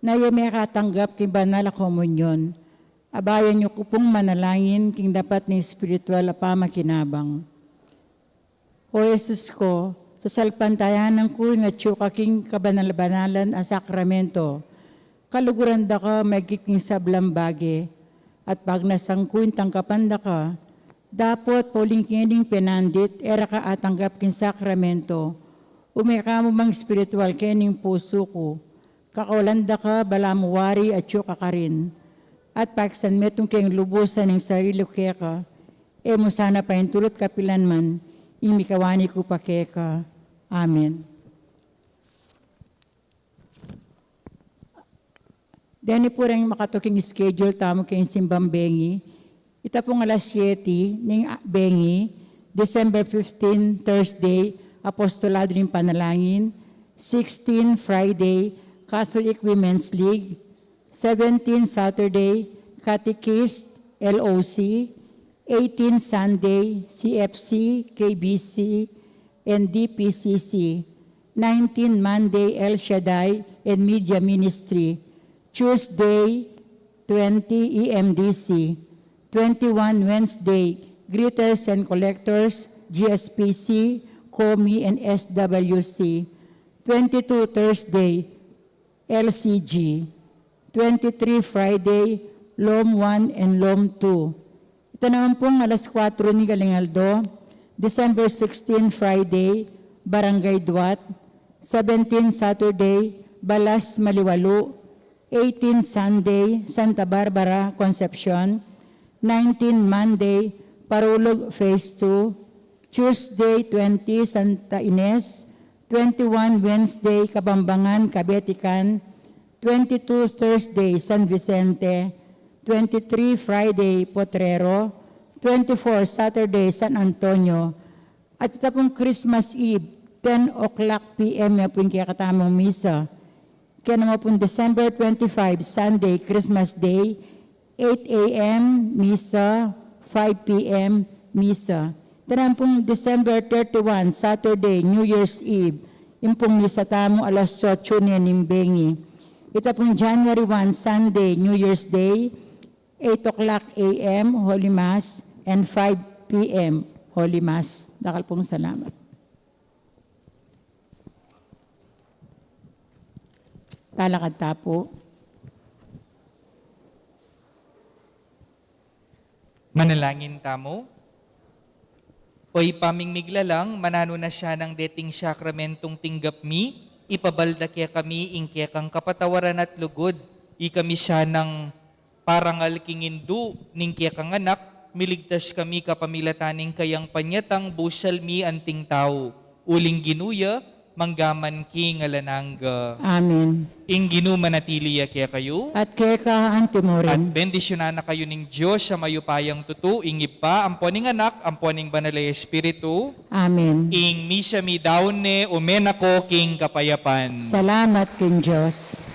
na e mekatanggap king banal a komunyon. Abayan yu ku pung manalangin king dapat ning espiritual a pamakinabang. O Jesus ko, sasalpantayanan ku ing atyu ka king kabanal-banalan a sakramento. Kaluguran da ka maigit king sablang bage, at pagnasan ku ing tanggapan da ka. Dapot, pauling kening penandit, e ra ka atanggap king sakramento. Ume ka mu mang espiritual kening pusu ku. Kakawalan da ka, balamu wari atyu ka karin. At paksan metung keng lubusan ing sarili ku keka. E mu sana paintulut kapilan man, ing mikawani ku pa keka. Amen. Deni pu reng makatuking schedule tamu keng simbang bengi. Ita pung alas siete ning, ah, bengi, December fifteen, Thursday, Apostolado ning Panalangin, sixteen, Friday, Catholic Women's League, seventeen, Saturday, Catechist, L O C, eighteen, Sunday, C F C, K B C, and D P C C, nineteen, Monday, El Shaddai and Media Ministry, Tuesday, twenty, E M D C, twenty-one, Wednesday, Greeters and Collectors, G S P C, COMI, and S W C, twenty-two, Thursday, L C G, twenty-three, Friday, LOM one and LOM two. Ita naman pung alas kuwatro ning alinaldo, December sixteen, Friday, Barangay Duat, seventeen, Saturday, Balas, Maliwalu, eighteen, Sunday, Santa Barbara, Concepcion, nineteen, Monday, Parulog Phase two, Tuesday, twenty, Santa Ines, twenty-one, Wednesday, Kabambangan, Kabetikan, twenty-two, Thursday, San Vicente, twenty-three, Friday, Potrero, twenty-four, Saturday, San Antonio. At ita pung Christmas Eve, ten o'clock P M ya pu ing kekatamung misa. Kaya naman pung December twenty-five, Sunday, Christmas Day, eight A M misa, five P M misa. Ita naman pung December thirty-one, Saturday, New Year's Eve, ing pung misa tamu alas otso ne ning bengi. Ita pung January one, Sunday, New Year's Day, eight o'clock A M, Holy Mass, and five P M, Holy Mass. Dakal pung salamat. Talakad ta pu. Manalangin tamu. O Ibpa ming miglalang, mananu na sanang deting sakramentong tinggap mi, ipabal da kekami ing kekang kapatawaran at lugud, ikami sanang parangal king indu ning kekang anak, miligtas kami kapamilatan ning kayang panyatang busal mi anting tau. Uling Ginu ya, mangga man king alang angga. Amen. Ing Ginu manatili ya kekayu. At keka anti mu rin. At bendisyunan na kayu ning Dios a mayupayang tutu, ing Ibpa, ampo ning Anak, ampo ning Banal a Espiritu. Amen. Ing misa mi daun ne, ume na ko king kapayapan. Salamat king Dios.